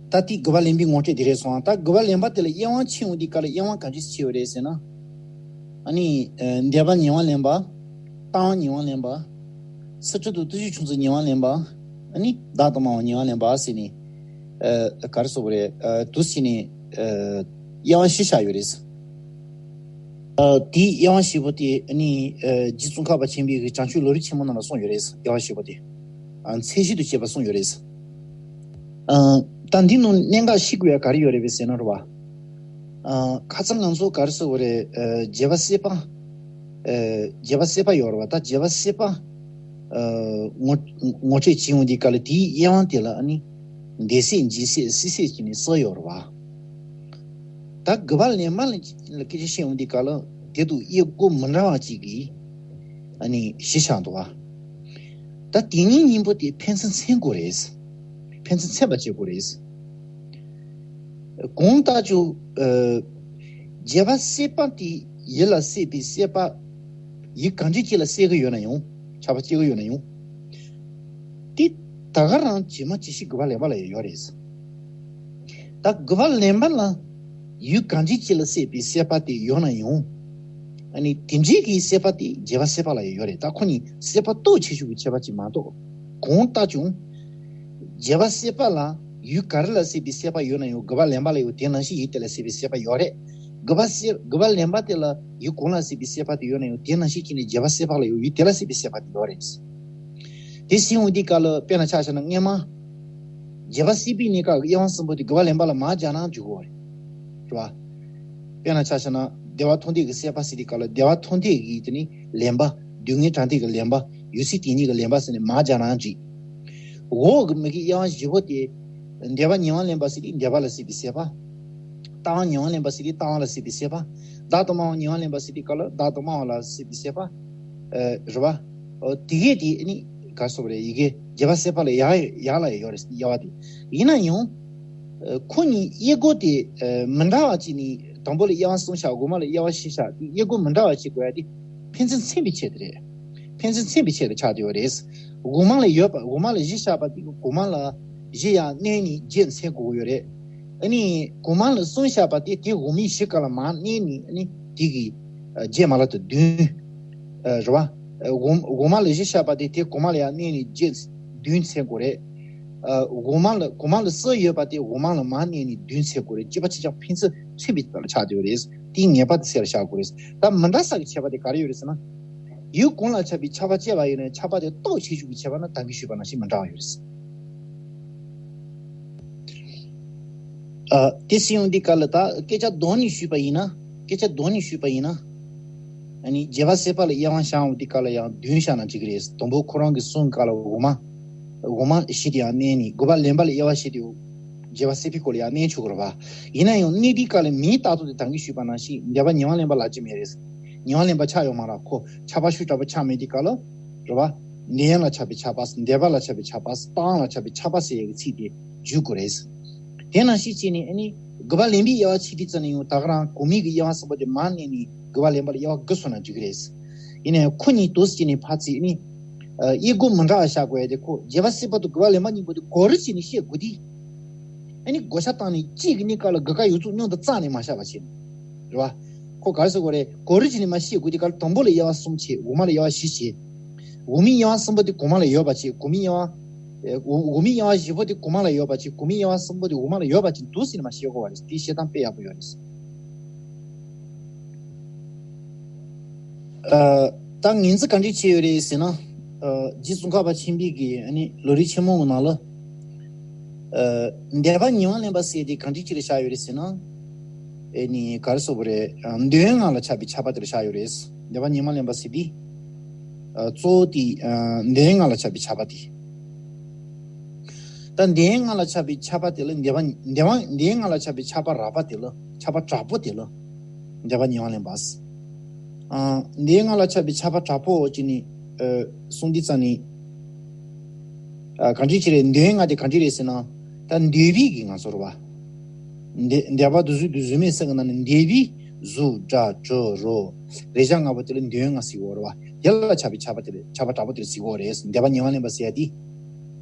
ད་དེ་དགེ་བ་ལེན་པའི་ངོ་སྤྲོད་དེ་རེད་སོང་། ད་དགེ་བ་ལེན་པ་དེ་ལ་དབྱེ་བ་ཕྱེ་འོང་དུས་སྐབས་ལ་དབྱེ་བ་ག་འདྲ་ཕྱེ་བ་རེད་ཟེར་ན། ཨ་ནི། ཨ་འདོད་པ་ཉེ་བར་ལེན་པ། ལྟ་བ་ཉེ་བར་ལེན་པ། སྲིད་མཐའ་དང་བརྟུལ་ཞུགས་ཆུང་ཚུལ་ཉེ་བར་ལེན་པ། ཨ་ནི་བདག་ཏུ་སྨྲ་བ་ཉེ་བར་ལེན་པ་ཟེར་ནས། ཨ་ག་རེ་ཟེར་དགོས་རེད། ཨ་འདུག་སེ་ནས། ཨ་དབྱེ་བ་བཞི་བཞག་ཡོད་རེད། ཨ་དེའི་དབྱེ་བ་བཞི་པོ་དེ་ཨ་ནི། ཨ་རྗེ་ཙོང་ཁ་པ་ཆེན་པོའི་གི་བྱང་ཆུབ་ལམ་རིམ་ཆེན་མོ་ནང་ལ་གསུངས་ཡོད་རེད། དབྱེ་བ་བཞི་པོ་དེ། ཨ་མཚན་བཞི་དང་བཅས་པ་གསུངས་ཡོད་རེད། ཨ་ད་འདི་ནང་གནད་འགག་ཤེས་དགོས་ཡ་ག་རེ་ཡོད་རེད་པས་ཟེར་ན་རེད་པ། ཨ་ཁ་སང་ང་ཚོ་ག་རེ་ཟེར་དགོས་རེད། ཨ་རྒྱལ་བ་སྲས་པ། ཨ་རྒྱལ་བ་སྲས་པ་ཡོད་རེད་པ། ད་རྒྱལ་བ་སྲས་པ། ཨ་ངོ་ངོ་སྤྲོད་བྱེད་ཡོང་དུས་སྐབས་ལ་དེའི་དབྱེ་བ་དེ་ལ་ཨ་ནི། འདོད་སྲེད་འཇིགས་སྲེད་སྲིད་སྲེད་ཀྱི་ནི་གསུམ་ཡོད་རེད་པ། ད་དགེ་བ་ལེན་པ་ལ་སྐད་ཆ་བཤད་ཡོང་དུས་སྐབས་ལ་དེ་དང་དབྱེ་སྒོ་མི་འདྲ་བ་ཅིག་གིས་ཨ་ནི་གཞི་བཞག་འདུག་པ། ད་དེ་གཉིས་གཉིས་པོ་དེ་ཕན་ཚུན་ཚད་དགོས་རེད། ཕན་ཚུན་ཚད་པ་བྱེད་དགོས་རེད། གང་ལྟར་ཀྱང་། ཨ་རྒྱལ་བ་སྲས་པ་དེ་ཡིད་ལ་སྲེད་པའི་སྲེད་པ། ཡིད་གང་འདྲ་ཅིག་ལ་སྲེད་ཀྱི་ཡོད་ན་ཡང་། ཆགས་པ་སྐྱེ་གི་ཡོད་ན་ཡང་། དེ་ད་ག་རང་ཇི་མ་ཇི་བཞིན་དགེ་བ་ལེན་པ་ལ་ཡོད་རེད། ད་དགེ་བ་ལེན་པ་ལ་ཡུལ་གང་འདྲ་ཅིག་ལ་སྲེད་པའི་སྲེད་པ་དེ་ཡོད་ན་ཡང་། ཨ་ནི་དེ་འདྲའི་གི་སྲེད་པ་དེ་རྒྱལ་བ་སྲས་པ་ལ་ཡང་ཡོད་རེད། ད་ཁོ་གཉིས་སྲེད་པ་སྟོབས་ཆེ་ཆུང་གི་ཁྱད་པར་ཅིག་མ་གཏོགས། གང་ལྟར་ཀྱང་། རྒྱལ་བ་སྲས་པ་ལ་ཡུལ་ག་རེ་ལ་སྲེད་པའི་སྲེད་པ་ཡོད་ན་ཡང་དགེ་བ་ལེན་པ་ལ་ཡང་དེ་ནང་བཞིན་ཡུལ་དེ་ལ་སྲེད་པའི་སྲེད་པ་ཡོད་རེད། དགེ་བ་སྲས་དགེ་བ་ལེན་པ་དེ་ལ་ཡུལ་གང་ལ་སྲེད་པའི་སྲེད་པ་དེ་ཡོད་ན་ཡང་དེ་ནང་བཞིན་བྱས་ནས་རྒྱལ་བ་སྲས་པ་ལ་ཡང་ཡུལ་དེ་ལ་སྲེད་པའི་སྲེད་པ་དེ་ཡོད་རེད། དེ་ཟེར་འོང་དུས་སྐབས་ལ་དཔེར་ན་ཆ་བཞག་ན་སྔོན་མ། རྒྱལ་བ་སྲས་པའི་གནས་སྐབས་ཀྱི་དབྱེ་བ་གསུམ་པོ་དེ་དགེ་བ་ལེན་པ་ལ་མར་སྦྱར་ན་འགྲིག་གི་རེད། རེད་པ། དཔེར་ན་ཆ་བཞག་ན་བདེ་བ་ཐོབ་འདོད་ཀྱི་སྲེད་པ་ཟེར་དུས་སྐབས་ལ་བདེ་བ་ཐོབ་འདོད་ཀྱི་དེ་ནི་ལེན་པ། སྡུག་བསྔལ་དྲག་འདོད་ཀྱི་ལེན་པ། ཡུལ་སྲིད་དེ་ཉིད་ཀྱི་ལེན་པ་ཟེར་ནས་མར་སྦྱར་ན་འགྲིག། འོག་གི་མི་དགེ་དབྱེ་བ་བཞི་པོ་དེ། འདོད་པ་ཉེ་བར་ལེན་པ་ཟེར་དུས་འདོད་པ་ལ་སྲེད་པའི་སྲེད་པ། ལྟ་བ་ཉེ་བར་ལེན་པ་ཟེར་དུས་ལྟ་བ་ལ་སྲེད་པའི་སྲེད་པ། བདག་ཏུ་སྨྲ་བ་ཉེ་བར་ལེན་པ་ཟེར་དུས་སྐབས་ལ་བདག་ཏུ་སྨྲ་བ་ལ་སྲེད་པའི་སྲེད་པ། ཨ་རེད་པ། ཨོ་དེ་གས་དེ་ནི་ག་རེ་ཟེར་དགོས་རེད། ཡི་གེ་རྒྱལ་བ་སྲས་པ་ལ་ཡག་ཡག་ལ་ཡོད་རེད། དབྱེ་བ་དེ་ཡིན་ན་ཡང་། ཨ་ཁོ་གཉིས་དབྱེ་སྒོ་དེ་ཨ་མི་འདྲ་བ་ཅིག་ནི་དང་པོ་ལ་དབྱེ་བ་གསུམ་བཞག། འགོ་མ་ལ་དབྱེ་བ་བཞི་བཞག། དེ་དབྱེ་སྒོ་མི་འདྲ་བ་ཅིག་དགོས་ཡ་དེ་ཕན་ཚུན་ཚད་པའི་ཆེད་དུ་རེད། ཕན་ཚུན་ཚད་པའི་ཆེད་དུ་ཆགས་བསྡད་ཡོད་རེད། འགོ་མ་ལ་ཡོད་པ་འགོ་མ་ལ་བཞི་བཞག་པ་དེ་འགོ་མ་ལ་བཞི་ཡར་བསྣན་ནས་བརྒྱད་མཚོན་དགོས་ཀྱི་ཡོད་རེད། ཨ་ནི་གོང་མ་ལ་གསུམ་བཞག་པ་དེ་དེ་འོག་མའི་བཞི་སྒང་ལ་མར་བསྣན་ནས་ཨ་ནི་དེ་གི་ཨ་བརྒྱད་མ་ལ་དུ་བདུན། ཨ་རེད་པ། ཨ་གོང་གོང་མ་ལ་བཞི་བཞག་པ་དེ་དེ་གོང་མ་ལ་ཡར་བསྣན་ནས་བརྒྱད་བདུན་མཚོན་དགོས་རེད། ཨ་གོང་མ་ལ་གོང་མ་ལ་གསུམ་ཡོད་པ་དེ་འོག་མ་ལ་མར་བསྣན་ནས་བདུན་མཚོན་དགོས་རེད། གཅིག་པ་གཅིག་རྐྱང་ཕན་ཚུན་མཚོན་པའི་ཐོག་ལ་ཆགས་བསྡད་ཡོད་རེད། དེའི་ངེས་པ་དེ་གསལ་ལ་བཞག་དགོས་རེད། ད་མི་འདྲ་ས་གི་ཁྱད་པར་དེ་ག་རེ་ཡོད་རེད་ཟེར་ན། ཡུལ་གང་ལ་ཆགས་པའི་ཆགས་པ་སྐྱེ་བ་ཡིན་ན་ཆགས་པ་དེ་སྟོབས་ཆེ་ཆུང་གི་ཁྱད་པར་ནི་ད་གིན་ཞུས་པ་ནང་བཞིན་མི་འདྲ་བ་ཡོད་རེད། ཨ། དེ་སྲིད་ཡོང་དུས་སྐབས་ལ་ད་སྐད་ཆ་དོན་ནས་ཞུས་པ་ཡིན་ན། སྐད་ཆ་དོན་ནས་ཞུས་པ་ཡིན་ན། ཨ་ནི་རྒྱལ་བ་སྲས་པ་ལ་དབྱེ་བ་བྱ་འོང་དུས་སྐབས་ལ་ཡང་བདུན་བྱས་ན་འགྲིག་གི་རེད། དང་པོ་ཁོ་རང་གི་གསུང་སྐབས་ལ་འོག་མ། འོག་མ་བཞི་དེ་ཡང་གནས་ནས། དགུ་པ་ལེན་པ་ལ་དབྱེ་བ་བྱེད་དུས་རྒྱལ་བ་སྲས་པའི་སྐོར་ལ་ཡང་གནས་ཆོག་གི་རེད་པ། ཡིན་ན་ཡང་གནས་དུས་སྐབས་ལ་མིང་བཏགས་ཐོག་དེ་ད་གིན་ཞུས་པ་ནང་བཞིན་འདས་པ་ཉེ་བར་ལེན་པ་ལབ་ཀྱི་མེད་རེད། ཉེ་བར་ལེན་པ་ཆགས་ཡོད་མ་རེད། ཁོ་ཆགས་པ་ཤུགས་དྲག་པོ་ཆགས་མེད་དུས་སྐབས་ལ། རེད་པ། འདས་ལ་ཆགས་པའི་ཆགས་པ། འདས་པ་ལ་ཆགས་པའི་ཆགས་པ། རྟགས་ལ་ཆགས་པའི་ཆགས་པ་ཟེར་ཡག་གི་ཚིག་དེ་བརྗོད་དགོས་རེད། དེ་ནང་བཞིན་བྱས་ནས་ཨ་ནི་དགུ་པ་ལེན་པའི་དབྱེ་བ་ཕྱེ་དུས་ཙམ་ནས་ཡང་ད་ག་རང་གོང་མའི་གི་དབྱེ་བ་གསུམ་པོ་དེ་མར་བསྣན་ནས་དགུ་པ་ལེན་པ་ལ་དབྱེ་བ་དགུ་བཟོས་ན་འགྲིག་གི་རེད། ཡིན་ནའང་ཁོ་གཉིས་འདུག་སེ་བྱས་ནས་ཕར་ཚུར་ཨ་ནི་དབྱེ་སྒོ་མི་འདྲ་བ་བཞག་དགོས་ཡ་དེ། ཁོ་རྒྱལ་བ་སྲས་པ་དང་དགུ་པ་ལེན་པ་གཉིས་པོ་དེ་གོ་རིམ་བྱས་ནས་བཤད་དགོས་དུས། ཨ་ནི་བགོ་བཤའ་བཏང་ནས་གཅིག་གི་གནས་སྐབས་ལ་དགུ་ཀ་ཡོད་ཚུལ་མཉམ་དུ་བརྩིས་ནས་མ་བཞག་པ་བྱས། རེད་པ། ཁོ་ག་རེ་ཟེར་དགོས་རེད། གོ་རིམ་བྱས་ནས་མར་བཤད་དགོས་དུས་སྐབས་ལ་དང་པོ་ལ་དབྱེ་བ་གསུམ་བྱས། འོག་མ་ལ་དབྱེ་བ་བཞི་བྱས། འོག་མའི་དབྱེ་བ་གསུམ་པོ་དེ་གོང་མ་ལ་ཡོད་པ་བྱས། གོང་མའི་དབྱེ་བ། ཨེ། འོག་འོག་མའི་དབྱེ་བ་བཞི་པོ་དེ་གོང་མ་ལ་ཡོད་པ་བྱས། གོང་མའི་དབྱེ་བ་གསུམ་པོ་དེ་འོག་མ་ལ་ཡོད་པ་བྱས་འདུག་སེ་ནས་མར་བཤད་དགོས་པ་རེད། དེ་བཤད་སྟངས་དཔེ་ཡག་པོ་ཡོད་རེད། ཨ། ད་ངོས་འཛིན་ག་འདྲས་བྱས་ཡོད་རེད་ཟེར་ན། ཨ། རྗེ་ཙོང་ཁ་པ་ཆེན་པོའི་གི་ཨ་ནི་ལམ་རིམ་ཆེན་མོའི་ནང་ལ། ཨ། འདས་པ་ཉེ་བར་ལེན་པ་ཟེར་དེ་ག་འདྲས་ཅིག་ལ་བཞག་ཡོད་རེད་ཟེར་ན། ཨེ་ནི་ག་རེ་ཟེར་དགོས་རེད། ཨ། འདོད་ཡོན་ལྔ་ལ་ཆགས་པའི་ཆགས་པ་དེ་ལ་བཞག་ཡོད་རེད། འདས་པ་ཉེ་བར་ལེན་པ་ཟེར་དེ། ཨ། གཙོ་བོ་དེ། ཨ། འདོད་ཡོན་ལྔ་ལ་ཆགས་པའི་ཆགས་པ་དེ། ད་འདོད་ཡོན་ལྔ་ལ་ཆགས་པའི་ཆགས་པ་དེ་ལ་འདས་པ་འདས་པ་འདོད་ཡོན་ལྔ་ལ་ཆགས་པའི་ཆགས་པ་རགས་པ་དེ་ལ། ཆགས་པ་དྲག་པོ་དེ་ལ་འདས་པ་ཉེ་བར་ལེན་པ། ཨ། འདོད་ཡོན་ལྔ་ལ་ཆགས་པའི་ཆགས་པ་དྲག་པོ་ཅིག་ནི། ཨ། གསུངས་དུས་ཙམ་ནས། ཨ། ག་འདྲས་ཅིག་རེད། འདོད་ཡོན་ལྔ་དེ་ག་འདྲས་རེད་ཟེར་ན། ད་འདོད་པའི་གི་ང་ཚོ་རེད་པ། འདོད་འདོད་པ་དང་གཟུགས་དང་གཟུགས་མེད་གསུམ་གྱི་ནང་ནས་འདོད་པའི་གཟུགས་སྒྲ་དྲི་རོ། རེག་བྱ་ལྔ་པོ་དེ་ལ་འདོད་ཡོན་ལྔ་ཟེར་གྱི་ཡོད་རེད་པ། དེ་ལ་ཆགས་པའི་ཆགས་པ་དེ་ལ་ཆགས་པ་དྲག་པོ་དེ་ལ་ཟེར་གྱི་ཡོད་རེད། འདས་པ་ཉེ་བར་ལེན་པ་ཟེར་ཡ་དེ།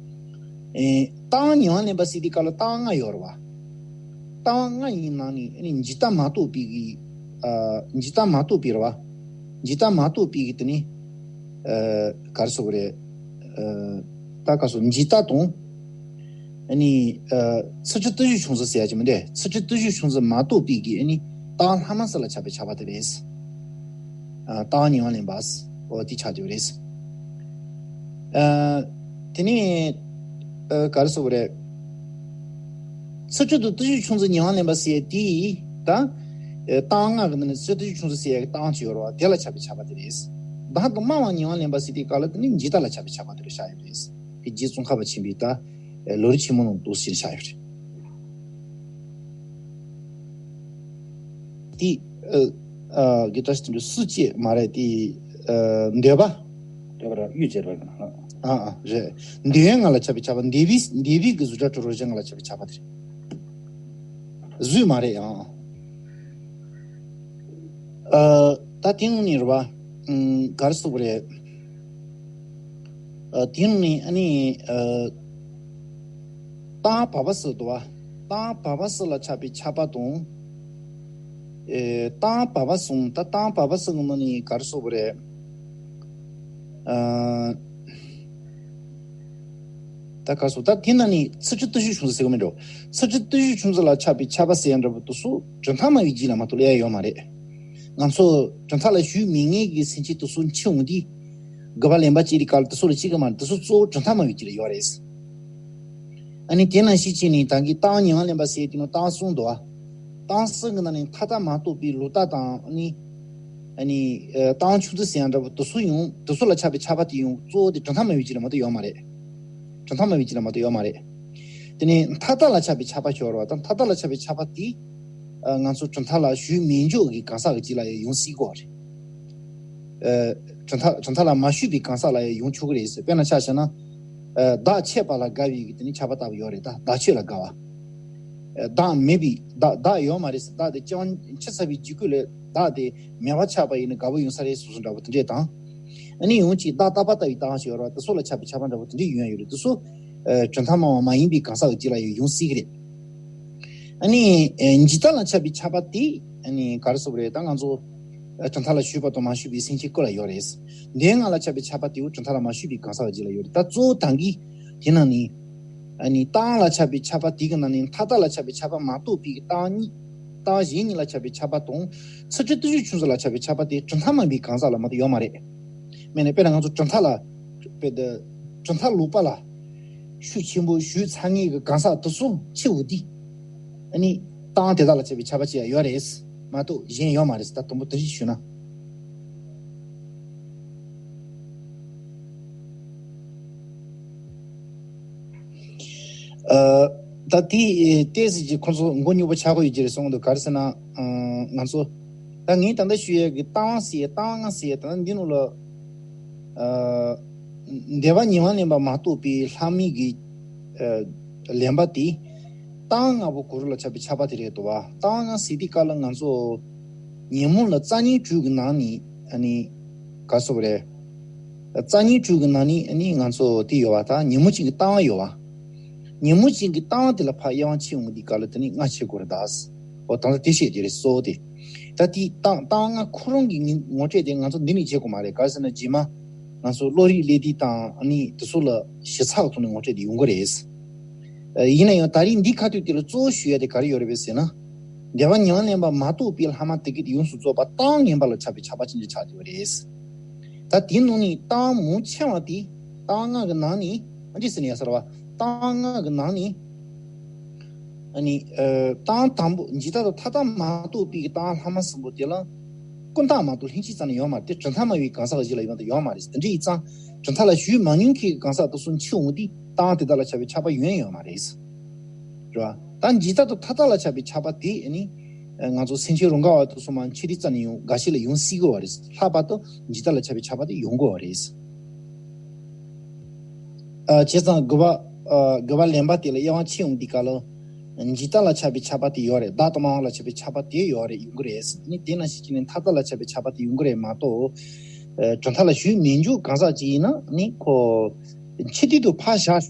ཨེ། རྟགས་ཉེ་བར་ལེན་པ་ཟེར་དུས་སྐབས་ལ་རྟགས་ལྔ་ཡོད་རེད་པ། རྟགས་ལྔ་ཡི་ནང་ནས་ཨ་ནི་འཇིག་ལྟ་མ་རྟོགས་པའི་གི། ཨ། འཇིག་ལྟ་མ་རྟོགས་པའི་རེད་པ། འཇིག་ལྟ་མ་རྟོགས་པའི་གི་དེ་ནི། ཨ། ག་རེ་ཟེར་དགོས་རེད། ཨ། ད་ག་རེ་ཟེར། འཇིག་ལྟ་དང་། ཨ་ནི། ཨ། ཚིག་འཁྲུལ་བརྟུལ་ཞུགས་བྱུང་ཚུལ་ཟེར་ཡ་ཅིག་མི་འདུག་ཚིག་འཁྲུལ་བརྟུལ་ཞུགས་བྱུང་ཚུལ་མ་རྟོགས་པའི་གི་ཨ་ནི་རྟགས་ལྷག་མ་གསུམ་ལ་ཆགས་པའི་ཆགས་པ་དེ་རེད། ཨ། རྟགས་ཉེ་བར་ལེན་པ། འོ་དེ་ཆགས་ཡོད་རེད། ཨ། དེ་ནས། ཨ། ག་རེ་ཟེར་དགོས་རེད། ཚིག་འཁྲུལ་དང་བརྟུལ་ཞུགས་བྱུང་ཚུལ་ཉེ་བར་ལེན་པ་ཟེར་ཡ་དེ། ད། ཨ། རྟགས་ལྔ་གི་ནང་ནས་ཚིག་འཁྲུལ་བརྟུལ་ཞུགས་བྱུང་ཚུལ་ཟེར་ཡ་གི་རྟགས་ཅིག་ཡོད་རེད་པ། དེ་ལ་ཆགས་པའི་ཆགས་པ་དེ་རེད། བདག་ཏུ་སྨྲ་བ་ཉེ་བར་ལེན་པ་ཟེར་དུས་སྐབས་ལ་དེ་ནི་འཇིག་ལྟ་ལ་ཆགས་པའི་ཆགས་པ་དེ་ལ་བཞག་ཡོད་རེད། དེ་རྗེ་ཙོང་ཁ་པ་ཆེན་པོའི་ད། ཨ། ལམ་རིམ་ཆེན་མོ་ནང་འདུག་སེ་བཞག་ཡོད་རེད། དེ། ཨ། ཨ། གི་ད་དེ་འདྲ་སུ་ཅིག་མ་རེད་དེ། ཨ། འདོད་པ། འདོད་པ་ར་གཡུལ་འགྱེད་པ་གི་ནང་ལ། ཨ། ཨ། རེད། འདོད་ཡོན་ལྔ་ལ་ཆགས་པའི་ཆགས་པ། འདོད་པའི་འདོད་པའི་གི་གཟུགས་སྒྲ་དྲི་རོ་རེག་བྱ་ལྔ་ལ་ཆགས་པའི་ཆགས་པ་དེ་རེད། གཟུགས་མ་རེད་ཡང་། ཨ། ད་དེ་ནང་ནས་རེད་པ། ཨམ། ག་རེ་ཟེར་དགོས་རེད། ཨ། དེ་ནང་ནས་ཨ་ནི། ཨ། རྟགས་བར་པ་གསུམ་འདུག་པ། རྟགས་བར་པ་གསུམ་ལ་ཆགས་པའི་ཆགས་པ་དང་། ཨེ། རྟགས་བར་པ་གསུམ། ད་རྟགས་བར་པ་གསུམ་གྱི་ནང་ནས་ག་རེ་ཟེར་དགོས་རེད། ཨ། ད་ག་རེ་ཟེར། ད་དེ་ནང་ནས་ཚིག་འཁྲུལ་བརྟུལ་ཞུགས་བྱུང་ཚུལ་ཟེར་གྱི་མིན་འགྲོ། ཚིག་འཁྲུལ་བརྟུལ་ཞུགས་བྱུང་ཚུལ་ལ་ཆགས་པའི་ཆགས་པ་ཟེར་ཡ་འདྲ་པོ་དེ་ཚོ་གྲུབ་མཐའ་སྨྲ་བའི་རྒྱུད་ལ་མ་གཏོགས་སླེབས་ཡ་ཡོད་མ་རེད། ང་ཚོ་གྲུབ་མཐའ་ལ་ཞུགས་མེད་མཁན་གྱི་སེམས་ཅན་དེ་ཚོ་འཆི་འོང་དུས། དགུ་པ་ལེན་པ་བྱེད་དུས་སྐབས་ལ་དེ་ཚོ་ལ་གཅིག་གི་མ་རེད། དེ་ཚོ་གཙོ་བོ་གྲུབ་མཐའ་སྨྲ་བའི་རྒྱུད་ལ་ཡོད་རེད། ཨ་ནི་དེ་ནང་བཞིན་བྱས་ནས་ད་གིན་རྟགས་ཉེ་བར་ལེན་པ་ཟེར་དེ་ནང་རྟགས་གསུམ་འདུག་པ། རྟགས་གསུམ་གྱི་ནང་ནས་མཐའ་དག་མ་རྟོགས་པའི་ལོག་ལྟ་དང་ཨ་ནི། ཨ་ནི། ཨ། རྟགས་འཆུག་ཚུལ་ཟེར་ཡ་འདྲ་པོ་དེ་ཚོ་ཡང་དེ་ཚོ་ལ་ཆགས་པའི་ཆགས་པ་དེ་ཡང་གཙོ་བོ་དེ་གྲུབ་མཐའ་སྨྲ་བའི་རྒྱུད་ལ་མ་གཏོགས་ཡོད་མ་རེད། གྲུབ་མཐའ་སྨྲ་བའི་རྒྱུད་ལ་མ་གཏོགས་ཡོད་མ་རེད། དེ་ནས་མཐའ་དག་ལ་ཆགས་པའི་ཆགས་པ་ཤོར་བ་དང་། མཐའ་དག་ལ་ཆགས་པའི་ཆགས་པ་དེ། ཨ། ང་ཚོ་གྲུབ་མཐའ་ལ་ཞུགས་མེད་འཇོག་གི་གང་ཟག་གི་རྒྱུད་ལ་ཡང་ཡོང་སྲིད་ཀྱི་རེད། ཨ། གྲུབ་མཐའ་གྲུབ་མཐའ་ལ་མ་ཞུགས་པའི་གང་ཟག་ལ་ཡང་ཡོང་ཆོག་གི་རེད་ཟེར། དཔེར་ན་ཆ་བཞག་ན། ཨ། བདག་ཆད་པ་ལ་དགའ་བའི་གི་དེ་ནི་ཆགས་པ་ལྟ་བུ་ཡོད་རེད། ད་བདག་ཆོས་ལ་དགའ་བ། ཨ། བདག་མེད་པའི་བདག་བདག་ཡོད་མ་རེད་ཟེར། བདག་དེ་ཅང་འཆི་ཚར་བའི་འཇིགས་སྐུལ་ལས་བདག་དེ་མེད་པ་ཆགས་པ་ཡིན་ན་དགའ་པོ་ཡོང་ས་རེད་བཟོ་བཟོ་འདྲ་པོ་དེ་འདྲས་དང་། ཨ་ནི་ཡང་ཅིག་བདག་རྟག་པ་ལྟ་བུའི་རྟགས་ཤིག་ཡོད་རེད་བ། དེ་ཚོ་ལ་ཆགས་པའི་ཆགས་པ་འདྲ་པོ་དེ་འདྲས་ཡོང་ཡ་ཡོད་རེད། དེ་ཚོ། ཨ། གྲུབ་མཐའ་སྨྲ་བ་མ་ཡིན་པའི་གང་ཟག་གི་རྒྱུད་ལ་ཡང་ཡོང་སྲིད་ཀྱི་རེད། ཨ་ནི། ཨ། འཇིག་ལྟ་ལ་ཆགས་པའི་ཆགས་པ་དེ། ཨ་ནི་ག་རེ་ཟེར་དགོས་རེད། ད་ང་ཚོ། ཨ། གྲུབ་མཐའ་ལ་ཞུགས་པ་དང་མ་ཞུགས་པའི་སེམས་ཅན་ཀུན་ལ་ཡོད་རེད། འདོད་ཡོན་ལྔ་ལ་ཆགས་པའི་ཆགས་པ་དེའང་གྲུབ་མཐའ་ལ་མ་ཞུགས་པའི་གང་ཟག་གི་རྒྱུད་ལ་ཡོད་རེད། ད་གཙོ་བོ་ད་གིན་དེ་ནང་ནས། ཨ་ནི་རྟགས་ལ་ཆགས་པའི་ཆགས་པ་དེ་གི་ནང་ནས་མཐའ་དག་ལ་ཆགས་པའི་ཆགས་པ་མ་གཏོགས་པའི་རྟགས་གཉིས། རྟགས་གཞན་གཉིས་ལ་ཆགས་པའི་ཆགས་པ་དང་། ཚིག་འཁྲུལ་བརྟུལ་ཞུགས་བྱུང་ཚུལ་ལ་ཆགས་པའི་ཆགས་པ་དེ་གྲུབ་མཐའ་སྨྲ་བའི་གང་ཟག་ལ་མ་གཏོགས་ཡོད་མ་རེད། མེད་ན་དཔེར་ན་ང་ཚོ་གྲུབ་མཐའ་ལ། དཔེ་དེ། གྲུབ་མཐའ་ལོག་པ་ལ་ཤུགས་ཆེན་པོ་ཞུགས་ཚར་མཁན་གྱི་གང་ཟག་དེ་ཚོ་འཆི་འོང་དུས། ཨ་ནི་རྟགས་དེ་དག་ལ་ཁྱབ་པའི་ཁྱབ་པ་ཅིག་ཡང་ཡོད་རེད་མ་གཏོགས་གཞན་ཡོད་མ་རེད། ད་དང་པོ་དེ་ཅིག་ཞུས་ན། ཨ། ད་དེ་ཏོག་ཙམ་ཅིག་ཁོང་ཚོ་མགོ་རྙོག་པོ་ཆགས་ཀྱི་ཡོད་ཀྱི་རེད་གསུངས་འདུག་ག་རེ་ཟེར་ན། ཨ། ང་ཚོ་ད་ངས་ད་ལྟ་ཞུ་ཡས་ཀྱི་རྟགས་ཟེར་ཡས་རྟགས་ལྔ་ཟེར་ཡས་ད་ལྟ་འདི་ནང་ལ། ཨ། འདོད་པ་ཉེ་བར་ལེན་པ་མ་གཏོགས་པའི་ལྷག་མའི་གི། ཨ། ལེན་པ་དེ། རྟགས་ལྔ་པོ་གུ་རུ་ལ་ཁྱབ་པའི་ཁྱབ་པ་དེ་རེད་འདུག་བ། རྟགས་ལྔ་ཟེར་དུས་སྐབས་ལ་ང་ཚོ་ཉོན་མོངས་ལ་རྩ་ཉིད་དྲུག་གི་ནང་ནས་ཨ་ནི་ག་རེ་ཟེར་དགོས་རེད། རྩ་ཉིད་དྲུག་གི་ནང་ནས་ཨ་ནི་ང་ཚོ་དེ་ཡོད་བ། ད་ཉོན་མོངས་ཅན་གྱི་ལྟ་བ་ཡོད་བ། ཉོན་མོངས་ཅན་གྱི་ལྟ་བ་དེ་ལ་ཕར་དབྱེ་བ་ཕྱེ་ཡོང་དུས་སྐབས་ལ་དེ་ནི་ལྔ་ཕྱེ་དགོས་རེད་ད། འོ་ད་ལྟ་དེ་བཤད་རྒྱུ་རེད་གཙོ་བོ་དེ། ད་དེ་རྟགས་རྟགས་ལྔ་ཁོ་རང་གི་ངོ་ངོ་སྤྲོད་དེ་ང་ཚོ་འདི་ནས་བྱེད་དགོས་མ་རེད། ག་རེ་ཟེར་ན་རྗེས་མ་ང་ཚོ་བློ་རིག་ལས་འདི་དང་ཨ་ནི་དེ་ཚོ་ལ་ཞིབ་ཚགས་ཐོག་ནས་ངོ་སྤྲོད་དེ་ཡོང་གི་རེད། ཨ། ཡིན་ན་ཡང་ད་རིང་འདི་ཁ་ཐུག་དེ་ལ་གཙོ་བོ་ཞུ་ཡ་དེ་ག་རེ་ཡོད་རེད་པས་ཟེར་ན། འདོད་པ་ཉེ་བར་ལེན་པ་མ་གཏོགས་པའི་ལྷག་མ་དེ་གས་དེ་ཡོངས་སུ་རྫོགས་པ་རྟགས་ངན་པ་ལ་ཁྱབ་པའི་ཁྱབ་པ་ཅན་དུ་ཆགས་ཀྱི་ཡོད་རེད། ད་དེའི་ནང་ནས་རྟགས་མང་ཆེ་བ་དེ་རྟགས་ལྔ་གི་ནང་ནས་ཨ་འདི་ཟེར་ན་ཡ་ས་ར་བ། རྟགས་ལྔ་གི་ནང་ནས་ཨ་ནི། ཨ། རྟགས་དང་པོ་འཇིག་ལྟ་དང་མཐའ་དག་མ་གཏོགས་པའི་རྟགས་ལྷག་མ་གསུམ་པོ་དེ་ལ་ཀུན་བརྟགས་མ་གཏོགས་ལྷན་ཅིག་ཙམ་ནས་ཡོད་མ་རེད་དེ། གྲུབ་མཐའ་སྨྲ་བའི་གང་ཟག་གཞི་ལ་ཡོང་དུ་ཡོད་མ་རེད། དེ་འདྲ་ཡིན་ཙང་གྲུབ་མཐའ་ལ་ཞུགས་མ་མྱོང་མཁན་གྱི་གང་ཟག་དེ་ཚོ་འཆི་འོང་དུས་རྟགས་དེ་དག་ལ་ཁྱབ་པའི་ཁྱབ་པ་ཡོང་ཡོད་མ་རེད། རེད་བ། ད་འཇིག་ལྟ་དང་མཐའ་དག་ལ་ཁྱབ་པའི་ཁྱབ་པ་དེ་ནི་ང་ཚོ་སེམས་ཅན་རང་ག་བ་དེ་ཚོ་མ་འཆི་དུས་ཙམ་ནས་ཡོང་འགའ་ཞིག་ལ་ཡོང་སྲིད་ཀྱི་ཡོད་རེད། ལྷག་པར་དུ་འཇིག་ལྟ་ལ་ཁྱབ་པའི་ཁྱབ་པ་དེ་ཡོང་གི་ཡོད་རེད། ཨ། བྱས་ཙང་དགུ་པ། ཨ། དགུ་པ་ལེན་པ་དེ་ལ་དབྱེ་བ་ཕྱེ་ཡོང་དུས་སྐབས་ལ། འཇིག་ལྟ་ལ་ཁྱབ་པའི་ཁྱབ་པ་དེ་ཡོད་རེད། བདག་ལྟ་སྨྲ་བ་ལ་ཁྱབ་པའི་ཁྱབ་པ་དེ་ཡོད་རེད། ཡོང་གི་རེད། ནི་དེ་ནང་བཞིན་བྱས་ནས་མཐའ་དག་ལ་ཁྱབ་པའི་ཁྱབ་པ་དེ་ཡོང་གི་རེད་མ་གཏོགས། ཨ། གྲུབ་མཐའ་ལ་ཞུགས་མེད་མཁན་གང་ཟག་ཅིག་ཡིན་ན་ནི་ཁོ་འཆི་དུས་དུ་ཕར་བཞག་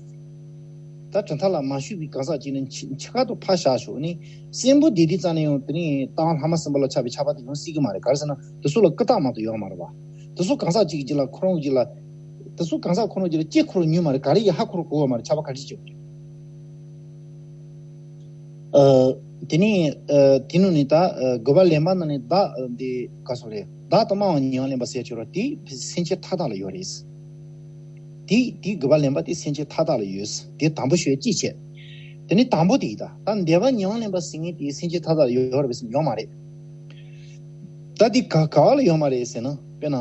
ད་གྲུབ་མཐའ་ལ་མ་ཞུགས་པའི་གང་ཟག་ཅིག་ནི་འཆི་འཆི་ཁ་དུ་ཕར་བཞག་ཞོག་ནི་གསོན་པོ་བསྡད་དུས་ཙམ་ནས་ཡང་དེ་ནི་རྟགས་ལྷག་མ་གསུམ་པོ་ལ་ཁྱབ་པའི་ཁྱབ་པ་དེ་ཡོང་སྲིད་ཀྱི་མ་རེད། ག་རེ་ཟེར་ན་དེ་ཚོ་ལ་ཀུན་བརྟགས་མ་གཏོགས་ཡོད་མ་རེད་བ། དེ་ཚོ་གང་ཟག་ཅིག་གི་རྒྱུད་ལ་ཁོ་རང་གི་རྒྱུད་ལ། དེ་ཚོ་གང་ཟག་ཁོ་རང་གི་རྒྱུད་ལ་སྐྱེ་འཁོར་ཡོད་མ་རེད། ག་རེ་ཡི་ཧ་འཁོར་གོ་བ་མ་རེད། ཁྱབ་པ་ག་རེ་བྱེད་དགོས་རེད། ཨ། དེ་ནས། ཨ། དེ་ནང་ནས་ད། ཨ། དགུ་པ་ལེན་པ་ནང་ནས་བདག་འདི་ག་སོ་རེད། བདག་ལྟ་སྨྲ་བ་ཉེ་བར་ལེན་པ་ཟེར་ཆོག་ར་དེ་སེམས་ཅན་མཐའ་དག་ལ་ཡོད་རེད། དེ་དེ་དགུ་པ་ལེན་པ་དེ་སེམས་ཅན་མཐའ་དག་ལ་ཡོད། དེ་དང་པོ་ཞུ་ཡ་གཅིག་བྱས། དེ་ནས་དང་པོ་དེ་ཡིན་ད། ད་འདོད་པ་ཉེ་བར་ལེན་པ་ཟེར་མཁན་དེ་སེམས་ཅན་མཐའ་དག་ལ་ཡོད་རེད་པས་ཟེར་ན་ཡོད་མ་རེད། ད་དེ་ག་ག་བ་ལ་ཡོད་མ་རེད་ཟེར་ན། དཔེར་ན།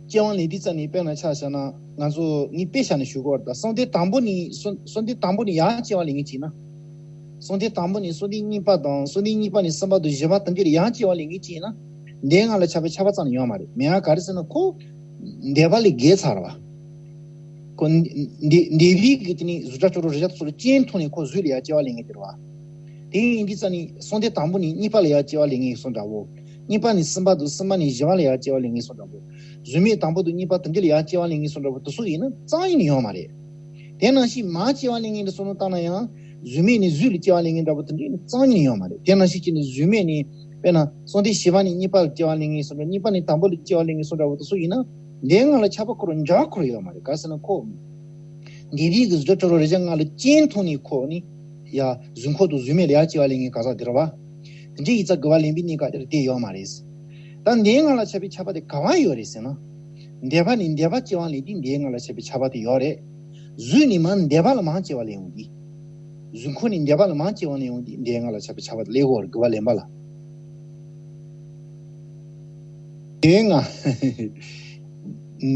སྐྱེ་བ་ལེན་དུས་ཙམ་ནས་དཔེར་ན་ཆ་བཞག་ན་ང་ཚོ་ངས་དཔེ་བཞག་ནས་ཞུ་དགོས་པ་རེད། ད་གསོན་དུས་དང་པོ་ནས་གསོན་གསོན་དུས་དང་པོ་ནས་ཡང་སྐྱེ་བ་ལེན་མཁན་ཅིག་ཡིན་ན། གསོན་དུས་དང་པོ་ནས་གསོན་དུས་གཉིས་པ་དང་གསོན་དུས་གཉིས་པ་ནས་གསུམ་པ་དང་བཞི་པ་དང་བཅས་ལ་ཡང་སྐྱེ་བ་ལེན་མཁན་ཅིག་ཡིན་ན། འདོད་ལྔ་ལ་ཁྱབ་པའི་ཁྱབ་པ་ཙམ་ཡོད་མ་རེད། མེད་ཡ་ག་རེ་ཟེར་ན་ཁོ་འདོད་པ་ལས་བརྒལ་ཚར་བ། ཁོ་འདི་འདི་འདི་བའི་གི་དེ་ནི་གཟུགས་སྒྲ་དྲི་རོ་རེག་བྱ་དེ་ཚོ་ལ་རྐྱེན་མཐོང་ནས་ཁོ་གཟུགས་ལ་ཡང་སྐྱེ་བ་ལེན་མཁན་དེ་རེད་བ། དེ་ཡིན་དུས་ཙམ་ནས་གསོན་དུས་དང་པོ་ནས་གཉིས་པ་ལ་ཡང་སྐྱེ་བ་ལེན་མཁན་སོང་འདྲ་བོ། གཉིས་པ་ནས་གསུམ་པ་དང་གསུམ་པ་ནས་བཞི་པ་ལ་ཡང་སྐྱེ་བ་ལེན་མཁན་སོང་འདྲ་བོ། གཟུགས་མེད་དང་པོ་དང་གཉིས་པ་དང་པོ་ལ་ཡང་སྐྱེ་བ་ལེན་མཁན་སོང་འདྲ་བོ་དེ་ཚོ་ཡིན་ན་རྩ་བ་ཉིད་ནས་ཡོད་མ་རེད། དེ་ནང་བཞིན་མར་སྐྱེ་བ་ལེན་མཁན་དེ་བསམ་བློ་བཏང་ན་ཡང་། གཟུགས་མེད་ནས་གཟུགས་ལ་སྐྱེ་བ་ལེན་མཁན་འདྲ་བོ་དེ་འདྲ་ནི་རྩ་བ་ཉིད་ནས་ཡོད་མ་རེད། དེ་ནང་བཞིན་བྱས་ནས་གཟུགས་མེད་ནས་དཔེར་ན་གསོན་དུས་བཞི་པ་ནས་གཉིས་པ་ལ་སྐྱེ་བ་ལེན་མཁན་སོང་འདྲ། གཉིས་པ་ནས་དང་པོ་ལ་སྐྱེ་བ་ལེན་མཁན་སོང་འདྲ་བོ་དེ་ཚོ་ཡིན་ན། འདོད་ལྔ་ལ་ཁྱབ་པ་ཁོ་རང་འདྲ་ཁོ་རང་ཡོད་མ་རེད། ག་རེ་ཟེར་ན་ཁོ། འདོད་པའི་གི་གཟུགས་སྒྲ་དྲི་རོ་རེག་བྱ་ལྔ་ལ་རྐྱེན་མཐོང་ནས་ཁོ་ནི། ཡ། གཟུགས་འཁོར་དང་གཟུགས་མེད་ལ་ཡང་སྐྱེ་བ་ལེན་མཁན་ག་ཟག་དེ་རེད་བ། དེ་འདྲ་ཡིན་ཙང་དགུ་པ་ལེན་པའི་གནས་སྐབས་དེར་དེ་ཡོད་མ་རེད། ད་འདོད་ལྔ་ལ་ཁྱབ་པའི་ཁྱབ་པ་དེ་ག་བ་ཡོད་རེད་ཟེར་ན། འདོད་པ་ནས་འདོད་པ་སྐྱེ་བ་ལེན་དུས་འདོད་ལྔ་ལ་ཁྱབ་པའི་ཁྱབ་པ་དེ་ཡོད་རེད། གཟུགས་ནས་མར་འདོད་པ་ལ་མར་སྐྱེ་བ་ལེན་ཡོང་དུས། གཟུགས་འཁོར་ནས་འདོད་པ་ལ་མར་སྐྱེ་བ་ལེན་ཡོང་དུས་འདོད་ལྔ་ལ་ཁྱབ་པའི་ཁྱབ་པ་དེ་སླེབས་ཀྱི་ཡོད་རེད། དགུ་པ་ལེན་པ་ལ། འདོད་ལྔ།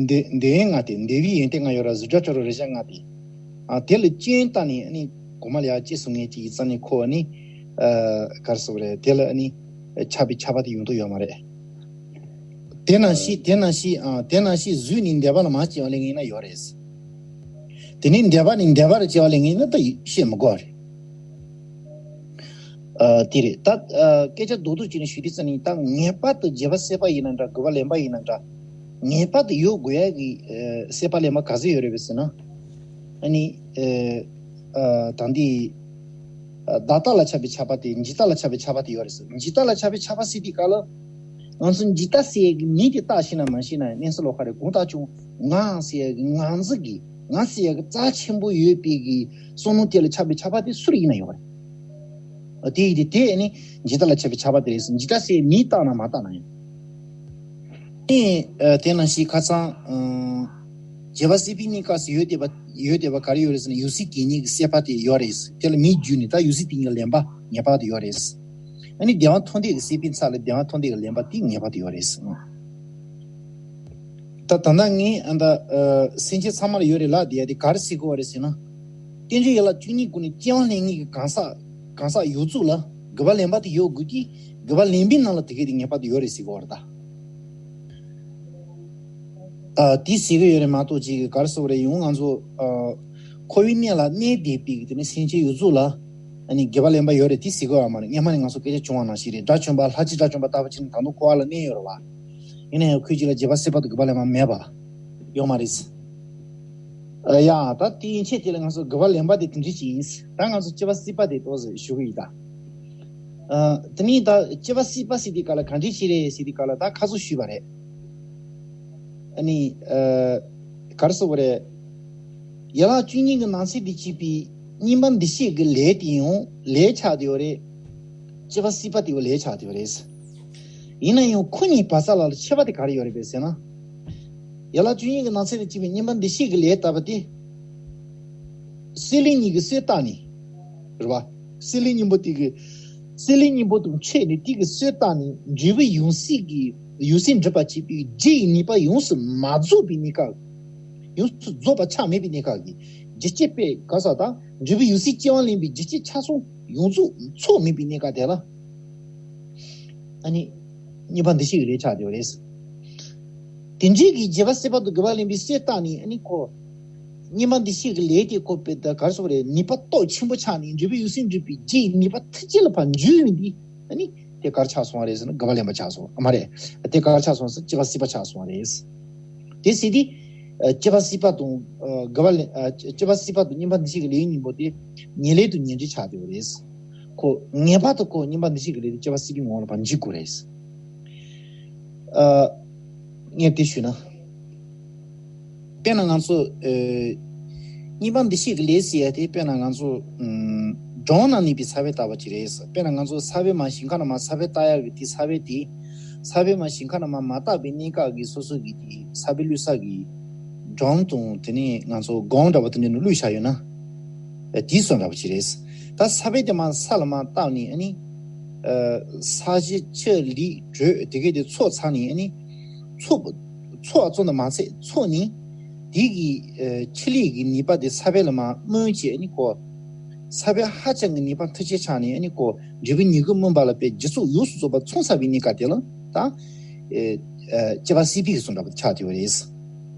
འདོད་འདོད་ལྔ་དེ་འདོད་པའི་ཡོན་ཏན་ལྔ་ཡོད་ར་གཟུགས་སྒྲ་དྲི་རོ་རེག་བྱ་ལྔ་དེ། ཨ། དེ་ལ་རྐྱེན་བཏགས་ནས་ཨ་ནི་གོང་མ་ལ་ཡང་སྐྱེས་སོང་ངེས་ཀྱི་ཡིག་ཚང་ནས་ཁོ་ཨ་ནི། ཨ། ག་རེ་ཟེར་དགོས་རེད། དེ་ལ་ཨ་ནི། ཁྱབ་པའི་ཁྱབ་པ་དེ་ཡོང་དོན་ཡོད་མ་རེད། དེ་ནང་བཞིན་དེ་ནང་བཞིན་ཨ། དེ་ནང་བཞིན་གཟུགས་ནི་འདོད་པ་ལ་མ་སྐྱེ་བ་ལེན་ཡིན་ན་ཡོད་རེད། དེ་ནས་འདོད་པ་ནི་འདོད་པར་སྐྱེ་བ་ལེན་ཡིན་ན་ད་བཤད་མི་དགོས་རེད། ཨ། དེ་རེད། ད་ཨ། སྐད་ཆ་རྡོག་རྡོག་ཅིག་ནས་ཞུས་དུས་ཙམ་ནས་ད་ངེས་པར་དུ་རྗེས་དཔག་སྲེད་པ་ཡིན་ན་འདྲ་དགུ་པ་ལེན་པ་ཡིན་ན་འདྲ། ངེས་པར་དུ་ཡོད་དགོས་ཡ་གི་ཨ། སྲེད་པ་ལེན་པ་ག་ཚོད་ཡོད་རེད་པས་ཟེར་ན། ཨ་ནི་ཨ། ཨ། ད་འདི་ཨ། བདག་ལྟ་ལ་ཁྱབ་པའི་ཁྱབ་པ་དེ་འཇིག་ལྟ་ལ་ཁྱབ་པའི་ཁྱབ་པ་དེ་ཡོད་རེད་ཟེར། འཇིག་ལྟ་ལ་ཁྱབ་པའི་ཁྱབ་པ་ཟེར་དུས་སྐབས་ལ། ང་ཚོ་འཇིག་ལྟ་ཟེར་ཡ་གི་མིང་དེ་བཏགས་ཤེས་ན་མ་ཤེས་ན་ཡང་གནས་ཚུལ་ལོགས་ཁ་རེད། དགོངས་དག་བྱུང་། ང་ཟེར་ཡ་གི་ང་ཚོ་གི་ང་ཟེར་ཡ་གི་རྩ་ཆེན་པོ་ཡོད་པའི་གི་བསམ་བློ་དེ་ལ་ཁྱབ་པའི་ཁྱབ་པ་དེ་སུ་ལ་ཡིན་ན་ཡོད་རེད། ཨ། དེ་ཡིན་དུས་དེ་ནི་འཇིག་ལྟ་ལ་ཁྱབ་པའི་ཁྱབ་པ་དེ་རེད་ཟེར། འཇིག་ལྟ་ཟེར་མིང་བཏགས་ན་མ་བཏགས་ན་ཡང་། ཨ། དེ་ནང་བཞིན་ཁ་སང་། ཨ། རྗེས་དཔག་སྲེད་པའི་གནས་སྐབས་སུ་ཡོད་བསྡད་པ་ཡོད་བསྡད་པ་ག་རེ་ཡོད་རེད་ཟེར་ན་ཡུལ་སྲིད་དེ་ཉིད་ཀྱི་སྲེད་པ་དེ་ཡོད་རེད་ཟེར། དེ་ལ་མིང་བརྒྱུད་ནས་ད་ཡུལ་སྲིད་དེ་ཉིད་ལ་ལེན་པ། ངེས་པར་དུ་ཡོད་རེད། ཨ་ནི་བདེ་བ་ཐོབ་འདོད་ཀྱི་སྲེད་པའི་རྩ་ལ་བདེ་བ་ཐོབ་འདོད་ཀྱི་ལེན་པ་དེ་ངེས་པར་དུ་ཡོད་རེད། ད་ད་ལྟ་ངས་ཨ་ད་ཨ་སེམས་ཅན་ཚང་མ་ལ་ཡོད་རེད་ལབ་བསྡད་ཡ་དེ་ག་རེ་ཟེར་གྱི་ཡོད་རེད་ཟེར་ན། རྟེན་འབྲེལ་ཡན་ལག་བཅུ་གཉིས་སྒོ་ནས་སྐྱེ་བ་ལེན་མཁན་གྱི་གང་ཟག་གང་ཟག་ཡོངས་རྫོགས་ལ་དགེ་བ་ལེན་པ་དེ་ཡོད་དགོས་ཀྱི། དགེ་བ་ལེན་པའི་ནང་ལ་དེ་གས་དེ་ངེས་པར་དུ་ཡོད་རེད་ཟེར་གྱི་ཡོད་རེད་ད། ཨ་དེ་ཟེར་གྱི་ཡོད་རེད་མ་གཏོགས་ཅིག་ག་རེ་ཟེར་དགོས་རེད། ཡང་ང་ཚོ་ཨ་འཁོར་བའི་གནས་ལ་གནས་བསྡད་པའི་གི་དེ་ནས་སེམས་ཅན་ཡོངས་རྫོགས་ལ་ཨ་ནི་དགེ་བ་ལེན་པ་ཡོད་རེད་དེ་ཟེར་གྱི་ཡོད་མ་རེད། སྔོན་མ་ནས་ང་ཚོ་སྐད་ཆ་བྱུང་བ་ནང་བཞིན་རེད། དགྲ་བཅོམ་པ་ལྷ་རྗེ་དགྲ་བཅོམ་པ་ལྟ་བུ་ཅིག་ནི་ད་དུང་འཁོར་བ་ལ་གནས་ཡོད་རེད་བ། ཡིན་ན་ཡང་ཁོའི་རྗེས་ལ་རྗེ་འབངས་སྲིད་པ་དང་དགེ་བ་ལེན་པ་མེད་པ་ཡོད་མ་རེད། ཨ་ཡ་ད་དེ་ཡན་ཆད་དེ་ལ་ང་ཚོ་དགེ་བ་ལེན་པ་དེ་དེ་འདྲ་ཞིག་ཡིན། ད་ང་ཚོ་སྐྱེ་བ་སྲིད་པ་དེ་ཏོག་ཙམ་ཞུ་གི་ཡིན་ད། ཨ་དེ་ནས་ད་སྐྱེ་བ་སྲིད་པ་ཟེར་དུས་སྐབས་ལ་ག་འདྲ་ཞིག་རེད་ཟེར་དུས་སྐབས་ལ་ད་ཁ་སང་ཞུས་པ་རེད། ཨ་ནི་ཨ་ག་རེ་ཟེར་དགོས་རེད། ཡན་ལག་བཅུ་གཉིས་ཀྱི་ནང་ཚན་དུ་གྱུར་པའི་གཉིས་པ་འདུ་ཤེས་ཀྱི་ལས་དེ་ཡང་ལས་ཆགས་བསྡད་ཡོད་རེད། སྐྱེ་བ་སྲིད་པ་དེ་ཡང་ལས་ཆགས་བསྡད་ཡོད་རེད། ཡིན་ན་ཡང་ཁོ་གཉིས་བར་མཚམས་ལ་ཁྱད་པར་དེ་ག་རེ་ཡོད་རེད་པས་ཟེར་ན། ཡན་ལག་བཅུ་གཉིས་ཀྱི་ནང་ཚན་དུ་གྱུར་པའི་གཉིས་པ་འདུ་ཤེས་ཀྱི་ལས་ལྟ་བུ་དེ། སྲེད་ལེན་གཉིས་ཀྱི་སྲོལ་བཏགས་ནས། རེད་བ། སྲེད་ལེན་གཉིས་པོ་དེ་གི། སྲེད་ལེན་གཉིས་པོ་དང་ཕྱད་ནས་དེ་གི་སྲོལ་བཏགས་ནས་འབྲས་བུ་ཡང་སྲིད་ཀྱི་ཡང་སྲིད་འགྲུབ་པར་བྱེད་པའི་རྒྱུ་ཡི་ནུས་པ་ཡོངས་སུ་མ་རྫོགས་པའི་གནས་སྐབས། ཡོངས་སུ་རྫོགས་པ་ཆགས་མེད་པའི་གནས་སྐབས་ཀྱི་རྒྱུ་རྐྱེན་པས་ག་ས་དང་འབྲས་བུ་ཡང་སྲིད་སྐྱེ་བ་ལེན་པའི་རྒྱུ་རྐྱེན་ཆགས་སོང་ཡོངས་རྫོགས་ཚོགས་མེད་པའི་གནས་སྐབས་དེ་ལ། ཨ་ནི། གཉིས་པ་འདུ་ཤེས་ཀྱི་ལས་ཆགས་བསྡད་པ་རེད། དེ་འདྲའི་གི་རྗེ་འབངས་སྲིད་པ་དང་དགེ་བ་ལེན་པའི་སྲོལ་བཏགས་ནས་ཨ་ནི་ཁོ། གཉིས་པ་འདུ་ཤེས་ཀྱི་ལས་དེ་ཁོ་པའི་ད་ག་རེ་ཟེར་དགོས་རེད། ནུས་པ་སྟོབས་ཆེན་པོ་ཆགས་ནས་འབྲས་བུ་ཡང་སྲིད་འགྲུབ་པའི་རྒྱུ་ཡི་ནུས་པ་མཐུ་ཆེ་ལ་ཕར་འཇུག་ཡོང་དུས་ཨ་ནི། དེ་ག་རེ་ཆགས་སོང་བ་རེད་ཟེར་ན་དགེ་བ་ལེན་པ་ཆགས་སོང་ཨ་མ་རེད། དེ་ག་རེ་ཆགས་སོང་ཟེར་ན་སྐྱེ་བ་སྲིད་པ་ཆགས་སོང་བ་རེད། དེ་ཟེར་དུས། ཨ་སྐྱེ་བ་སྲིད་པ་དང་། ཨ་དགེ་བ་ལེན། ཨ་སྐྱེ་བ་སྲིད་པ་དང་གཉིས་པ་འདུ་ཤེས་ཀྱི་ལས་གཉིས་པོ་དེ། ཉེར་ལེན་དང་ཉེར་འབྲས་ཆགས་བསྡད་པ་རེད། ཁོ་ངེས་པར་དུ་ཁོ་གཉིས་པ་འདུ་ཤེས་ཀྱི་ལས་དེ་སྐྱེ་བ་སྲིད་པའི་ངོ་བོ་ལ་ཕར་འཇུག་དགོས་རེད། ཨ་ངས་དེ་ཞུས་ན། དཔེར་ན་ང་ཚོ་ཨ་གཉིས་པ་འདུ་ཤེས་ཀྱི་ལས་ཟེར་ཡ་དེ་དཔེར་ན་ང་ཚོ་ཨམ་སྒྲོམ་ནང་གནས་པའི་ས་བོན་ལྟ་བུ་ཅིག་རེད། དཔེར་ན་ང་ཚོ་ས་བོན་མར་ཞིང་ཁ་ནང་མར་ས་བོན་བཏབ་ཡ་གི་དེ་ས་བོན་དེ། ས་བོན་མར་ཞིང་ཁ་ནང་མར་མ་བཏབ་པའི་གནས་སྐབས་ཀྱི་སོ་སོ་གི་དེ་ས་བོན་བླུགས་ས་གི་སྒྲོམ་དང་དེ་ནས་ང་ཚོ་སྒོང་འདྲ་བོ་དེ་འདྲ་ནང་བླུགས་བཞག་ཡོད་ན། ཨ་དེ་བཟོ་འདྲ་བོ་ཅིག་རེད། ད་ས་བོན་དེ་མར་ས་ལ་མར་བཏབ་ནས་ཨ་ནི། ཨ་ས་གཞི་ཆུ་ལུད་དྲོད་དེ་གས་དེ་ཚོགས་ཚར་ནས་ཨ་ནི། ཚོགས་ཚོགས་པ་ཙམ་དུ་མ་ཚད་ཚོགས་ནས། དེ་གི་ཨ་ཆུ་ལུད་ཀྱི་ནུས་པ་དེ་ས་བོན་ལ་མར་སྨིན་བྱས་ཨ་ནི་ཁོ། ས་བོན་ཧ་ཅང་གི་ནུས་པ་མཐུ་ཆེ་ཆགས་ནས་ཨ་ནི་ཁོ་འབྲས་བུ་མྱུ་གུ་སྨིན་པ་ལ་དཔེ་རྒྱུ་ཚོགས་ཡོངས་སུ་རྫོགས་པ་ཚང་ཚར་བའི་གནས་སྐབས་དེ་ལ་ད། ཨེ་ཨེ་སྐྱེ་བ་སྲིད་པའི་གི་གསུང་འདྲ་པོ་ཆགས་བསྡད་པ་རེད།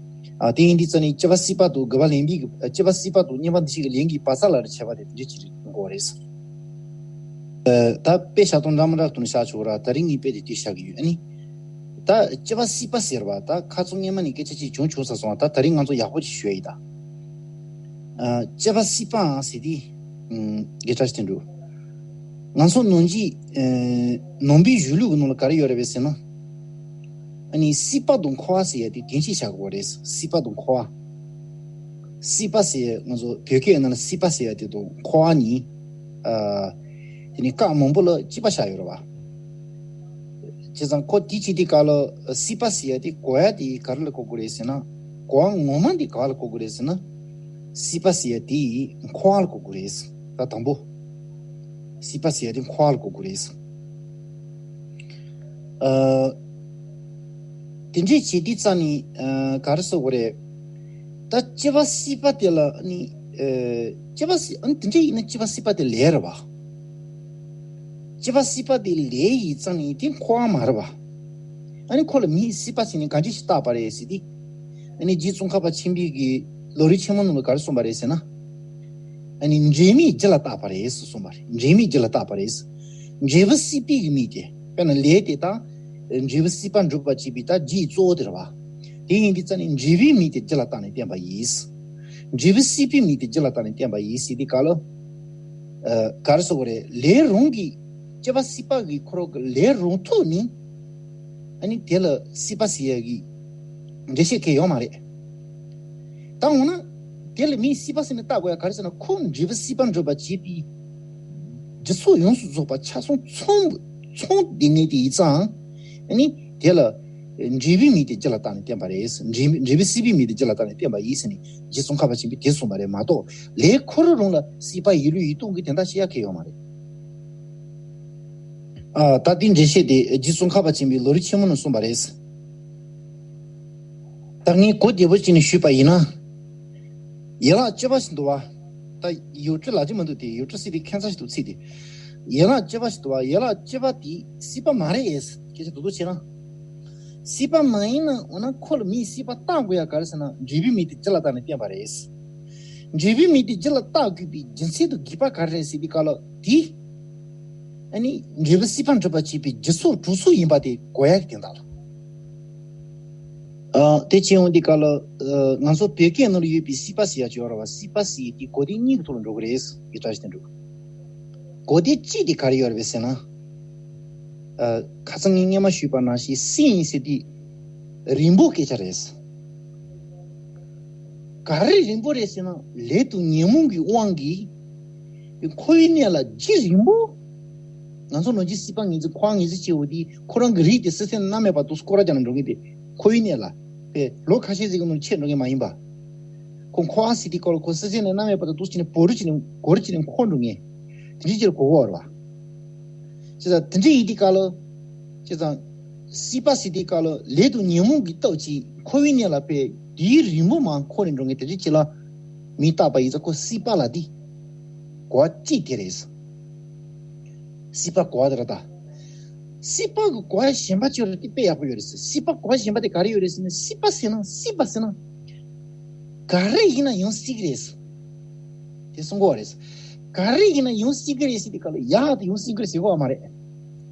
ཨ་དེ་ཡིན་དུས་ཙ་ནི་སྐྱེ་བ་སྲིད་པ་དང་དགེ་བ་ལེན་པའི་གི་ཨ་སྐྱེ་བ་སྲིད་པ་དང་གཉིས་པ་འདུ་ཤེས་ཀྱི་ལས་ཀྱི་བར་མཚམས་ལ་ཁྱད་པར་དེ་དེ་འདྲ་ཅིག་དགོས་པ་རེད། ཨེ་ད་དཔེ་བཞག་སྟངས་འདྲ་མི་འདྲ་དུ་ནི་བཞག་ཆོག་ར། ད་རིང་ངས་དཔེ་དེ་དེ་བཞག་གི་ཡོད། ཨ་ནི་ད་སྐྱེ་བ་སྲིད་པ་ཟེར་བ་ད་ཁ་ཚོ་སྔོན་མ་ནས་སྐད་ཆ་ཅིག་བྱུང་བྱུང་ས་སོང་བ། ད་ད་རིང་ང་ཚོ་ཡག་པོ་ཅིག་ཞུ་ཡ་ཡིན་ད། ཨ་སྐྱེ་བ་སྲིད་པའང་ཟེར་དུས། ཨམ་དགེ་ཕྲ་ཞིག་དེ་འདུག་ང་ཚོ་ནང་གི་ཨ་ནང་པའི་གཞུང་ལུགས་ཀྱི་ནང་ལ་ག་རེ་ཡོད་རེད་པས་ཟེར་ན། ཨ་ནི་སྲིད་པ་དང་འཁོར་བ་ཟེར་ཡ་དེ་དེ་འདྲ་ཞིག་བཞག་དགོས་རེད། སྲིད་པ་དང་འཁོར་བ། སྲིད་པ་ཟེར་ཡ་ང་ཚོ་བོད་སྐད་ནང་ལ་སྲིད་པ་ཟེར་ཡ་དེ་དང་འཁོར་བ་གཉིས། ཨ་དེ་ནི་སྐབས་མང་པོ་ལ་གཅིག་པ་བཞག་ཡོད་རེད་པ། བྱས་ཙང་ཁོ་དེ་བྱེད་དུས་སྐབས་ལ་སྲིད་པ་ཟེར་ཡ་དེ་གོ་ཡ་དེ་ག་རེ་ལ་གོ་དགོས་རེད་ཟེར་ན། གོ་བ་ངོ་མ་འདི་ག་ལ་གོ་དགོས་རེད་ཟེར་ན། སྲིད་པ་ཟེར་ཡ་དེ་འཁོར་བ་ལ་གོ་དགོས་རེད། ད་དང་པོ། སྲིད་པ་ཟེར་ཡ་དེ་འཁོར་བ་ལ་གོ་དགོས་རེད། ཨ་དེ་འདྲས་བྱེད་དུས་ཙ་ནི་ཨ་ག་རེ་ཟེར་དགོས་རེད། ད་སྐྱེ་བ་སྲིད་པ་དེ་ལ་ནི་ཨ་སྐྱེ་བ་སྲིད་ཨ་ནི་དེ་འདྲས་ཡིན་ན་སྐྱེ་བ་སྲིད་པ་དེ་ལས་རེད་བ། སྐྱེ་བ་སྲིད་པ་དེ་ལས་ཡིན་ཙང་ནི་དེ་འཁོར་བ་མ་རེད་བ། ཨ་ནི་ཁོ་ལ་མིས་སྲིད་པ་ཟེར་ནས་ག་འདྲ་ཞིག་བཏགས་པ་རེད་ཟེར་དུས། ཨ་ནི་རྗེ་ཙོང་ཁ་པ་ཆེན་པོའི་གི་ལམ་རིམ་ཆེན་མོ་ནང་ལ་ག་རེ་གསུངས་པ་རེད་ཟེར་ན། ཨ་ནི་འབྲས་མེད་རྒྱུ་ལ་བཏགས་པ་རེད་ཟེར་གསུངས་པ་རེད། འབྲས་མེད་རྒྱུ་ལ་བཏགས་པ་རེད། འབྲས་བུ་སྲིད་པའི་གི་མིང་དེ། དཔེར་ན་ལས་དེ་དག་འབྲས་བུ་སྲིད་པ་འགྲུབ་པར་བྱེད་པའི་ད་རྒྱུའི་གཙོ་བོ་དེ་རེད་བ། དེ་ཡིན་དུས་ཙ་ནི་འབྲས་བུའི་མིང་དེ་རྒྱུ་ལ་བཏགས་ནས་བསྟན་པ་ཡིན། འབྲས་བུ་སྲིད་པའི་མིང་དེ་རྒྱུ་ལ་བཏགས་ནས་བསྟན་པ་ཡིན་ཟེར་དུས་སྐབས་ལ། ཨ་ག་རེ་ཟེར་དགོས་རེད། ལས་རང་གི་སྐྱེ་བ་སྲིད་པ་གི་ཁོ་རང་གི་ལས་རང་ཐོག་ནས་ཨ་ནི་དེ་ལ་སྲིད་པ་ཟེར་ཡ་གི་འགྲེལ་བཤད་གང་ཡང་ཡོད་མ་རེད། ད་འོ་ན་དེ་ལ་མིས་སྲིད་པ་ཟེར་ནས་བཏགས་དགོས་ཡ་ག་རེ་ཟེར་ན། ཁོ་འབྲས་བུ་སྲིད་པ་འགྲུབ་པར་བྱེད་པའི་རྒྱུ་ཚོགས་ཡོངས་སུ་རྫོགས་པ་ཆ་ཚང་ཚང་ཚང་དེ་ངེས་དེ་ཡིན་ཙང་། ཨ་ནི་དེ་ལ་འབྲས་བུའི་མིང་དེ་རྒྱུ་ལ་བཏགས་ནས་བསྟན་པ་རེད། འབྲས་འབྲས་བུ་སྲིད་པའི་མིང་དེ་རྒྱུ་ལ་བཏགས་ནས་བསྟན་པ་ཡིན་ཟེར་ནས་རྗེ་ཙོང་ཁ་པ་ཆེན་པོས་དེ་གསུངས་པ་རེད་མ་གཏོགས། ལས་ཁོ་རང་རང་ལ་སྲིད་པ་ཡིན་ལུགས་ཡིན་སྟངས་ཀྱི་དེ་འདྲ་བཤད་ཡ་གང་ཡང་ཡོད་མ་རེད། ཨ། ད་དེའི་འགྲེལ་བཤད་དེ་རྗེ་ཙོང་ཁ་པ་ཆེན་པོས་ལམ་རིམ་ཆེན་མོ་ནང་གསུངས་པ་རེད། ད་ངས་གོ་བདེ་པོ་བྱས་ནས་ཞུས་པ་ཡིན་ན། ཡན་ལག་བཅུ་པ་ཞིག་འདུག་བ། ད་ཡུལ་གྲུ་ལབ་རྒྱུ་མི་འདུག་སྟེ། ཡུལ་གྲུ་ཟེར་དེ་ཁྱད་མཚར་ཞིག་འདུག་ཚིག་དེ། ཡན་ལག་བཅུ་པ་ཞིག་འདུག་བ། ཡན་ལག་བཅུ་པ་དེ་སྲིད་པ་མ་རེད། སྐད་ཆ་རྡོག་རྡོག་བྱས་ན། སྲིད་པ་མ་ཡིན་ན་འོ་ན་ཁོ་ལ་མིའི་སྲིད་པ་བཏགས་དགོས་ཡ་ག་རེ་ཟེར་ན། འབྲས་བུའི་མིང་དེ་རྒྱུ་ལ་བཏགས་ནས་བསྟན་པ་རེད། འབྲས་བུའི་མིང་དེ་རྒྱུ་ལ་བཏགས་དགོས་པའི་རྒྱུ་མཚན་དང་དགོས་པ་ག་རེ་རེད་ཟེར་དུས་སྐབས་ལ་དེ། ཨ་ནི་འབྲས་བུ་སྲིད་པ་འགྲུབ་པར་བྱེད་པའི་རྒྱུ་ཚོགས་གྲོགས་ཚོགས་ཡིན་པ་དེ་གོ་ཡ་གི་དོན་དག་ལ། ཨ། དེ་བྱས་ཡོང་དུས་སྐབས་ལ། ཨ། ང་ཚོ་བོད་སྐད་ནང་ལ་ཡོད་པའི་སྲིད་པ་ཟེར་ཡ་ཅིག་ཡོད་རེད་བ། སྲིད་པ་ཟེར་ཡ་དེ་གོ་དོན་གཉིས་ཀྱི་ཐོག་ལ་འགྲོ་གི་རེད། ཡིག་ཆ་ཞིག་དེ་འགྲོ་གི། གོ་དོན་གཅིག་དེ་ག་རེ་ཡོད་རེད་པས་ཟེར་ན། ཨ། ཁ་སང་ངས་སྔོན་མ་ཞུས་པ་ནང་བཞིན་སྲིད་ཡིན་ཟེར་དུས་རིང་པོ་སྐད་ཆ་རེད། ག་རེ་རིང་པོ་རེད་ཟེར་ན། ལས་དང་ཉོན་མོངས་ཀྱི་དབང་གིས་འཁོར་བའི་གནས་ལ་རྒྱུན་རིང་པོ། ང་ཚོ་ནང་བཞིན་སྲིད་པ་ངེས་འཛིན་འཁོར་བ་ངེས་འཛིན་བྱེད་འོ་དེ་ཁོ་རང་གི་རིགས་དེ་སྲིད་རྩེ་ནས་མནར་མེད་པ་དུ་སྐོར་ར་རྒྱག་ནས་འགྲོ་མཁན་དེ་འཁོར་བའི་གནས་ལ་པས་ལོ་ཁ་ཤས་ཤིག་གི་ནང་ཆད་འགྲོ་མཁན་མ་ཡིན་པ། ཁོ་འཁོར་བ་ཟེར་དུས་སྐབས་ལ་ཁོ་སྲིད་རྩེ་ནས་མནར་མེད་པ་དང་དུ་བྱས་ནས་བོར་བྱས་ནས་གོར་བྱས་ནས་འཁོར་འགྲོ་མཁན། དེ་འདྲའི་ཅིག་ལ་གོ་གོ་བ་རེད་བ། བྱས་ཙང་དེ་འདྲ་ཡིན་དུས་སྐབས་ལ། བྱས་ཙང་སྲིད་པ་ཟེར་དུས་སྐབས་ལ་ལས་དང་ཉོན་མོངས་ཀྱི་སྟོབས་ཀྱིས་འཁོར་བའི་གནས་ལ་པས་དུས་རིང་པོ་མང་འཁོར་ནས་འགྲོ་མཁན་དེ་འདྲའི་ཅིག་ལ་མིང་བཏགས་པ་ཡིན་ཙང་ཁོ་སྲིད་པ་ལབ་དུས་གོ་བ་གཅིག་དེ་རེད། སྲིད་པ་གོ་བ་དེ་རེད་ད། སྲིད་པ་གི་གོ་བ་གཞན་པ་ཅིག་ཡོད་རེད་དེ་དཔེ་ཡག་པོ་ཡོད་རེད་ཟེར། སྲིད་པ་གོ་བ་གཞན་པ་དེ་ག་རེ་ཡོད་རེད་ཟེར་ན། སྲིད་པ་ཟེར་ན། སྲིད་པ་ཟེར་ན། ག་རེ་ཡིན་ན་ཡང་སྲིད་ཀྱི་རེད་ཟེར། དེ་གསུང་གི་ཡོད་རེད་ཟེར། ག་རེ་ཡིན་ན་ཡང་སྲིད་ཀྱི་རེད་ཟེར་དུས་སྐབས་ལ་ཡག་དེ་ཡང་སྲིད་ཀྱི་རེད་ཟེར་གི་ཡོད་མ་རེད།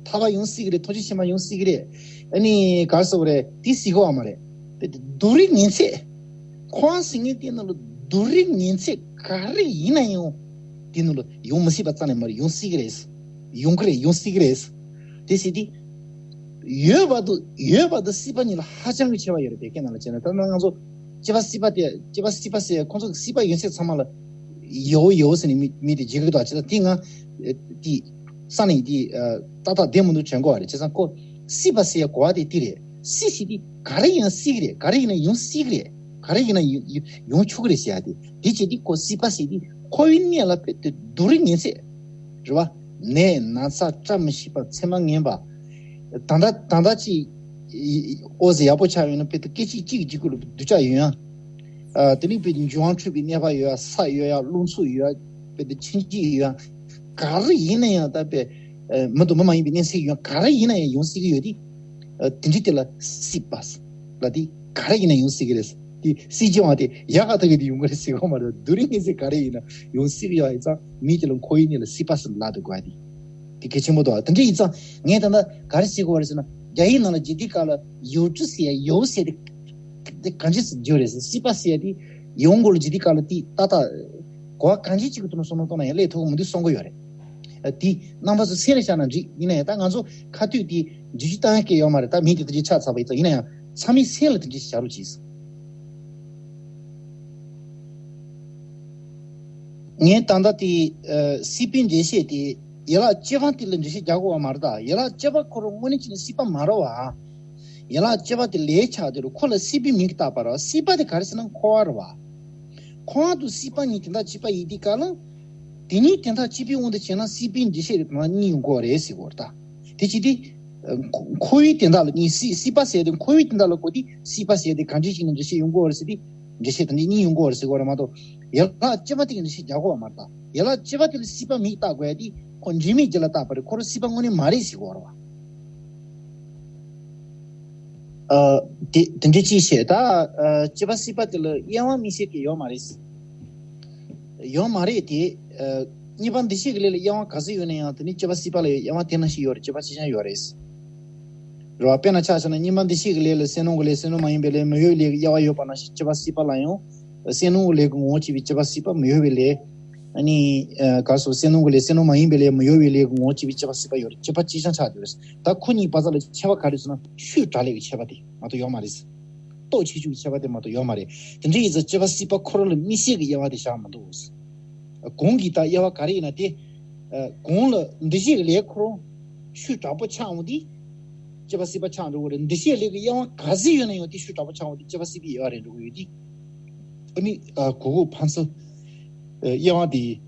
ཐར་པ་ཡང་སྲིད་ཀྱི་རེད། ཐུགས་རྗེ་ཆེན་པོ་ཡང་སྲིད་ཀྱི་རེད། ཨ་ནི་ག་རེ་ཟེར་དགོས་རེད། དེ་ཟེར་གི་ཡོད་མ་རེད། དེ་སྡུག་རུས་ངན་ཚད། འཁོར་བ་ཟེར་མཁན་དེ་ནང་ལ་སྡུག་རུས་ངན་ཚད་ག་རེ་ཡིན་ན་ཡང་། དེ་ནང་ལ་ཡོང་མི་སྲིད་པ་རྩ་ནས་མ་རེད། ཡོང་སྲིད་ཀྱི་རེད། ཡོང་གི་རེད། ཡོང་སྲིད་ཀྱི་རེད། དེ་ཟེར་དུས། ཡོད་པ་དང་ཡོད་པ་དང་སྲིད་པ་གཉིས་ལ་ཧ་ཅང་གི་ཁྱད་པར་ཡོད་རེད། བོད་སྐད་ནང་ལ་བྱས་ན། ད་ནང་ང་ཚོ་སྐྱེ་བ་སྲིད་པ་དེ། སྐྱེ་བ་སྲིད་པ་ཟེར་ཁོང་ཚོ་གི་སྲིད་པ་ཡོད་ཚད་ཚང་མ་ལ་ཡོད་ཡོད་ཟེར་ནས་མི་མི་དེ་བརྗེད་གི་འདུག་བྱས་ཙང་དེ་ང་དེ་ས་ནས་དེ་ཏག་ཏག་བདེན་མི་འདུག་དྲན་གོ་བ་རེད། བྱས་ཙང་ཁོ་སྲིད་པ་ཟེར་ཡ་གོ་བ་དེ་དེ་རེད། སྲིད་ཟེར་དེ་ག་རེ་ཡིན་ན་སྲིད་ཀྱི་རེད། ག་རེ་ཡིན་ན་ཡོང་སྲིད་ཀྱི་རེད། ག་རེ་ཡིན་ན་ཡོང་ཡོང་ཆོག་གི་རེད་ཟེར་ཡ་དེ། དེ་བྱས་དུས་ཁོ་སྲིད་པ་ཟེར་དུས་འཁོར་བའི་གནས་ལ་ཕེབས་ཏེ་སྡུག་རུས་ངན་ཚད་རེད་བ། ནད་ན་ཚ་བཀྲ་མི་ཤིས་པ་མཚན་མ་ངན་པ། ད་ལྟ་ད་ལྟ་ཅིག་ཨོ་ཟེར་ཡག་པོ་ཆགས་ཡོད་ན་ཕེབས་ཏེ་སྐད་ཅིག་གཅིག་གི་གཅིག་ཁུལ་ལ་སྡུག་ཅག་ཡོང་ཡ། ཨ། དེ་ནས་ཕེབས་ཏེ་འབྱུང་བ་འཁྲུགས་པའི་གནས་པ་ཡོད་ཡ། ས་ཡོད་ཡ། རླུང་འཚུབ་ཡོད་ཡ། ཕེབས་ཏེ་མཆིན་ལྕིབས་ཡོད་ཡ། ག་རེ་ཡིན་ན་ཡང་ད་པས་མི་དང་མི་མ་ཡིན་པའི་གནས་ཚུལ་ཡོང་། ག་རེ་ཡིན་ན་ཡང་ཡོང་སྲིད་ཀྱི་ཡོད་དེ། ཨ། དེ་འདྲའི་དེ་ལ་སྲིད་པ་ལ་དེ་ག་རེ་ཡིན་ན་ཡོང་སྲིད་ཀྱི་རེད། དེ་སྲིད་ཀྱི་བ་དེ་ཡག་ག་ཐུག་གི་དེ་ཡོང་གི་རེད་ཟེར་གོ་མ་རེད། སྡུག་རུས་ངན་ཚད་ག་རེ་ཡིན་ན་ཡོང་སྲིད་ཀྱི་ཡོད་ཡིན་ཙང་མི་དེ་ལ་འཁོར་བའི་གནས་ལ་སྲིད་པ་ཟེར་ལབ་འདུག་གོ་ཡ་དེ། དེ་གལ་ཆེན་པོ་འདུག་དེ་འདྲ་ཡིན་ཙང་ངས་ད་ལྟ་ག་རེ་ཟེར་གོ་བ་རེད་ཟེར་ན། རྒྱ་ཡིག་ནང་ལ་བརྗོད་དུས་སྐབས་ལ་ཡུལ་གྲུ་ཟེར་ཡ་ཡོ་ཟེར་དེ་དེ་གང་ཅི་ཟེར་བརྗོད་རེད་ཟེར། སྲིད་པ་ཟེར་ཡ་དེ་ཡོང་གོ་ལ་བརྗོད་དུས་སྐབས་ལ་དེ་ཏག་ཏག་གོ་བ་གང་ཅི་གཅིག་གི་ཐོག་ནས་བསམ་བློ་གཏོང་ན་ཡང་ལས་ཐུབ་ཀྱི་མི་འདུག་བསམ་གི་ཡོད་རེད། དེ་རྣམ་པ་ཚོ་སེམས་ལ་བཞག་ན་འགྲིག་ཡིན་ན་ཡང་ད་ང་ཚོ་ཁ་ཐུག་དེ་འགྲེལ་བརྗོད་བཏང་ཡ་སྐད་ཡོད་མ་རེད། ད་མི་དེ་ལྟ་ཅི་ཆགས་ཚར་བ་ཡིན་ཙང་། ཡིན་ན་ཡང་ཚང་མའི་སེམས་ལ་དེ་འདྲ་ཞིག་བཞག་རོགས་གྱིས། ངས་ད་ལྟ་དེ་ཨ་སྲིད་པའི་འགྲེལ་བཤད་དེ་ཡན་ལག་བཅུ་པ་དེ་ལ་འགྲེལ་བཤད་རྒྱག་དགོས་པ་མ་རེད་ད། ཡན་ལག་བཅུ་པ་ཁོ་རང་དངོས་གནས་བྱས་ན་སྲིད་པ་མ་རེད་བ། ཡན་ལག་བཅུ་པ་དེ་ལས་ཆགས་དེ་རུ་ཁོ་ལ་སྲིད་པའི་མིང་བཏགས་པ་རེད་བ། སྲིད་པ་དེ་ག་རེ་ཟེར་ན་འཁོར་བ་རེད་བ། འཁོར་བ་དང་སྲིད་པ་གཉིས་དེ་འདྲ་བྱེད་པ་ཡིན་དུས་སྐབས་ལ། དེ་གཉིས་དེ་འདྲ་བྱེད་པའི་དབང་དུ་བྱས་ན་སྲིད་པའི་འགྲེལ་བཤད་རེད་དང་གཉིས་ཡོང་གི་རེད་ཟེར་གོ་རེད་ད། དེ་བྱེད་དུས། ཨ་འཁོ་འཁོར་བའི་དོན་དག་ལ་གཉིས། སྲིད་སྲིད་པ་ཟེར་དེ་འཁོར་བའི་དོན་དག་ལ་གོ་དུས་སྲིད་པ་ཟེར་དེ་གང་ཅི་ཞིག་ནས་འགྲེལ་བཤད་ཡོང་གི་རེད་ཟེར་དུས། འགྲེལ་བཤད་དེ་འདྲ་གཉིས་ཡོང་གི་རེད་ཟེར་གོ་རེད་མ་གཏོགས། ཡན་ལག་བཅུ་པ་དེ་གི་འགྲེལ་བཤད་རྒྱག་དགོས་པ་མ་རེད་ད། ཡན་ལག་བཅུ་པ་དེ་ལ་སྲིད་པ་མིང་བཏགས་དགོས་ཡ་དེ་ཁོ་འབྲས་མེད་རྒྱུ་ལ་བཏགས་པ་རེད། ཁོ་རང་སྲིད་པ་དངོས་གནས་མ་རེད་ཟེར་གོ་རེད་བ། ཨ་དེ་དེ་འདྲ་ཅིག་བཤད་ད། ཨ་བཅུ་པ་སྲིད་པ་དེ་ལ་དབྱེ་བ་དམིགས་བསལ་གྱི་ཡོད་མ་རེད། ཡོད་མ་རེད་དེ། ཨ་གཉིས་པ་འདུ་བྱེད་ཀྱི་ལས་ལ་དབྱེ་བ་ག་ཚོད་ཡོད་ན་ཡང་དེ་ནི་བཅུ་པ་སྲིད་པ་ལ་དབྱེ་བ་དེ་ནང་བཞིན་ཡོད་རེད། བཅུ་པ་གཅིག་རྐྱང་ཡོད་རེད། རེད་བ། དཔེར་ན་ཆ་བཞག་ན་གཉིས་པ་འདུ་བྱེད་ཀྱི་ལས་ལ་སེམས་སྣང་གི་ལས། སེམས་སྣང་མ་ཡིན་པའི་ལས་མི་གཡོ་བའི་ལས་ཀྱི་དབྱེ་བ་ཡོད་པ་ནང་བཞིན་བཅུ་པ་སྲིད་པ་ལ་ཡང་། སེམས་སྣང་གི་ལས་ཀྱི་ངོ་བོ་བྱས་པའི་བཅུ་པ་སྲིད་པ། མི་གཡོ་བའི་ལས། ཨ་ནི། ཨ་ག་རེ་ཟེར། སེམས་སྣང་གི་ལས། སེམས་སྣང་མ་ཡིན་པའི་ལས། མི་གཡོ་བའི་ལས་ཀྱི་ངོ་བོ་བྱས་པའི་བཅུ་པ་སྲིད་པ་ཡོད་རེད། བཅུ་པ་གཅིག་རྐྱང་ཆགས་འདུག་རེད། ད་ཁོ་གཉིས་བར་མཚམས་ལ་ཁྱད་པར་ག་རེ་ཟེར་ན་ཤུགས་དྲག་ལས་ཀྱི་ཁྱད་པར་དེ་མ་གཏོགས་ཡོད་མ་རེད། སྟོབས་ཆེ་ཆུང་གི་ཁྱད་པར་དེ་མ་གཏོགས་ཡོད་མ་རེད། དེ་འདྲ་ཡིན་ཙང་བཅུ་པ་སྲིད་པ་ཁོ་རང་ལ་དམིགས་བསལ་གྱི་དབྱེ་བ་དེ་བཞག་མི་འདུག་གོང་གི་ད་དབྱེ་བ་ག་རེ་ཡིན་ན་དེ། ཨ་གོང་ལ་འདུ་བྱེད་ཀྱི་ལས་ཁོ་རང་ཤུགས་དྲག་པོ་ཆགས་འོང་དུས། བཅུ་པ་སྲིད་པ་ཆགས་འགྲོ་གི་རེད། འདུ་བྱེད་ཀྱི་ལས་ཀྱི་དབྱེ་བ་ག་ཚོད་ཡོད་ན་ཡང་དེ་ཤུགས་དྲག་པོ་ཆགས་འོང་དུས་བཅུ་པ་སྲིད་པའི་དབྱེ་བ་རེད་འགྲོ་གི་ཡོད་དུས། ཨ་ནི་ཨ་གོ་གོ་ཕན་ཚུན་དབྱེ་བ་དེ།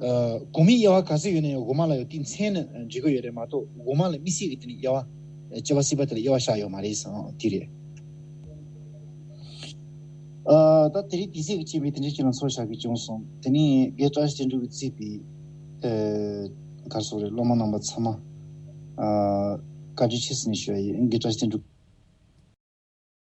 ཨ་གོང་མའི་དབྱེ་བ་ག་ཚོད་ཡོད་ན་ཡང་འོག་མ་ལ་ཡང་དེའི་མཚན་ནི་འབྲི་གི་ཡོད་རེད་མ་གཏོགས། འོག་མ་ལ་དམིགས་བསལ་གྱི་དེ་ནི་དབྱེ་བ། ཨ་དབྱེ་བ་གསུམ་པ་དེ་ལ་དབྱེ་བ་བཞག་ཡོད་མ་རེད་ཟེར་དེ་རེད། ཨ་ད་དེ་རིང་དུས་ཚོད་ཀྱི་རྐྱེན་པས་དེ་འདྲའི་ཅིག་ལ་འཚོལ་བཞག་གི་བྱུང་སོང་། དེ་ནས་དགེ་བཀྲ་ཤིས་བསྟན་འགྲོ་གིས་གཙོས་པའི་ཨ་ག་རེ་ཟེར་དགོས་རེད། སློབ་མ་རྣམ་པ་ཚང་མ་ཨ་བཀའ་དྲིན་ཆེ་ཟེར་ནས་ཞུ་ཡ་ཡིན། དགེ་བཀྲ་ཤིས་བསྟན་འགྲོ་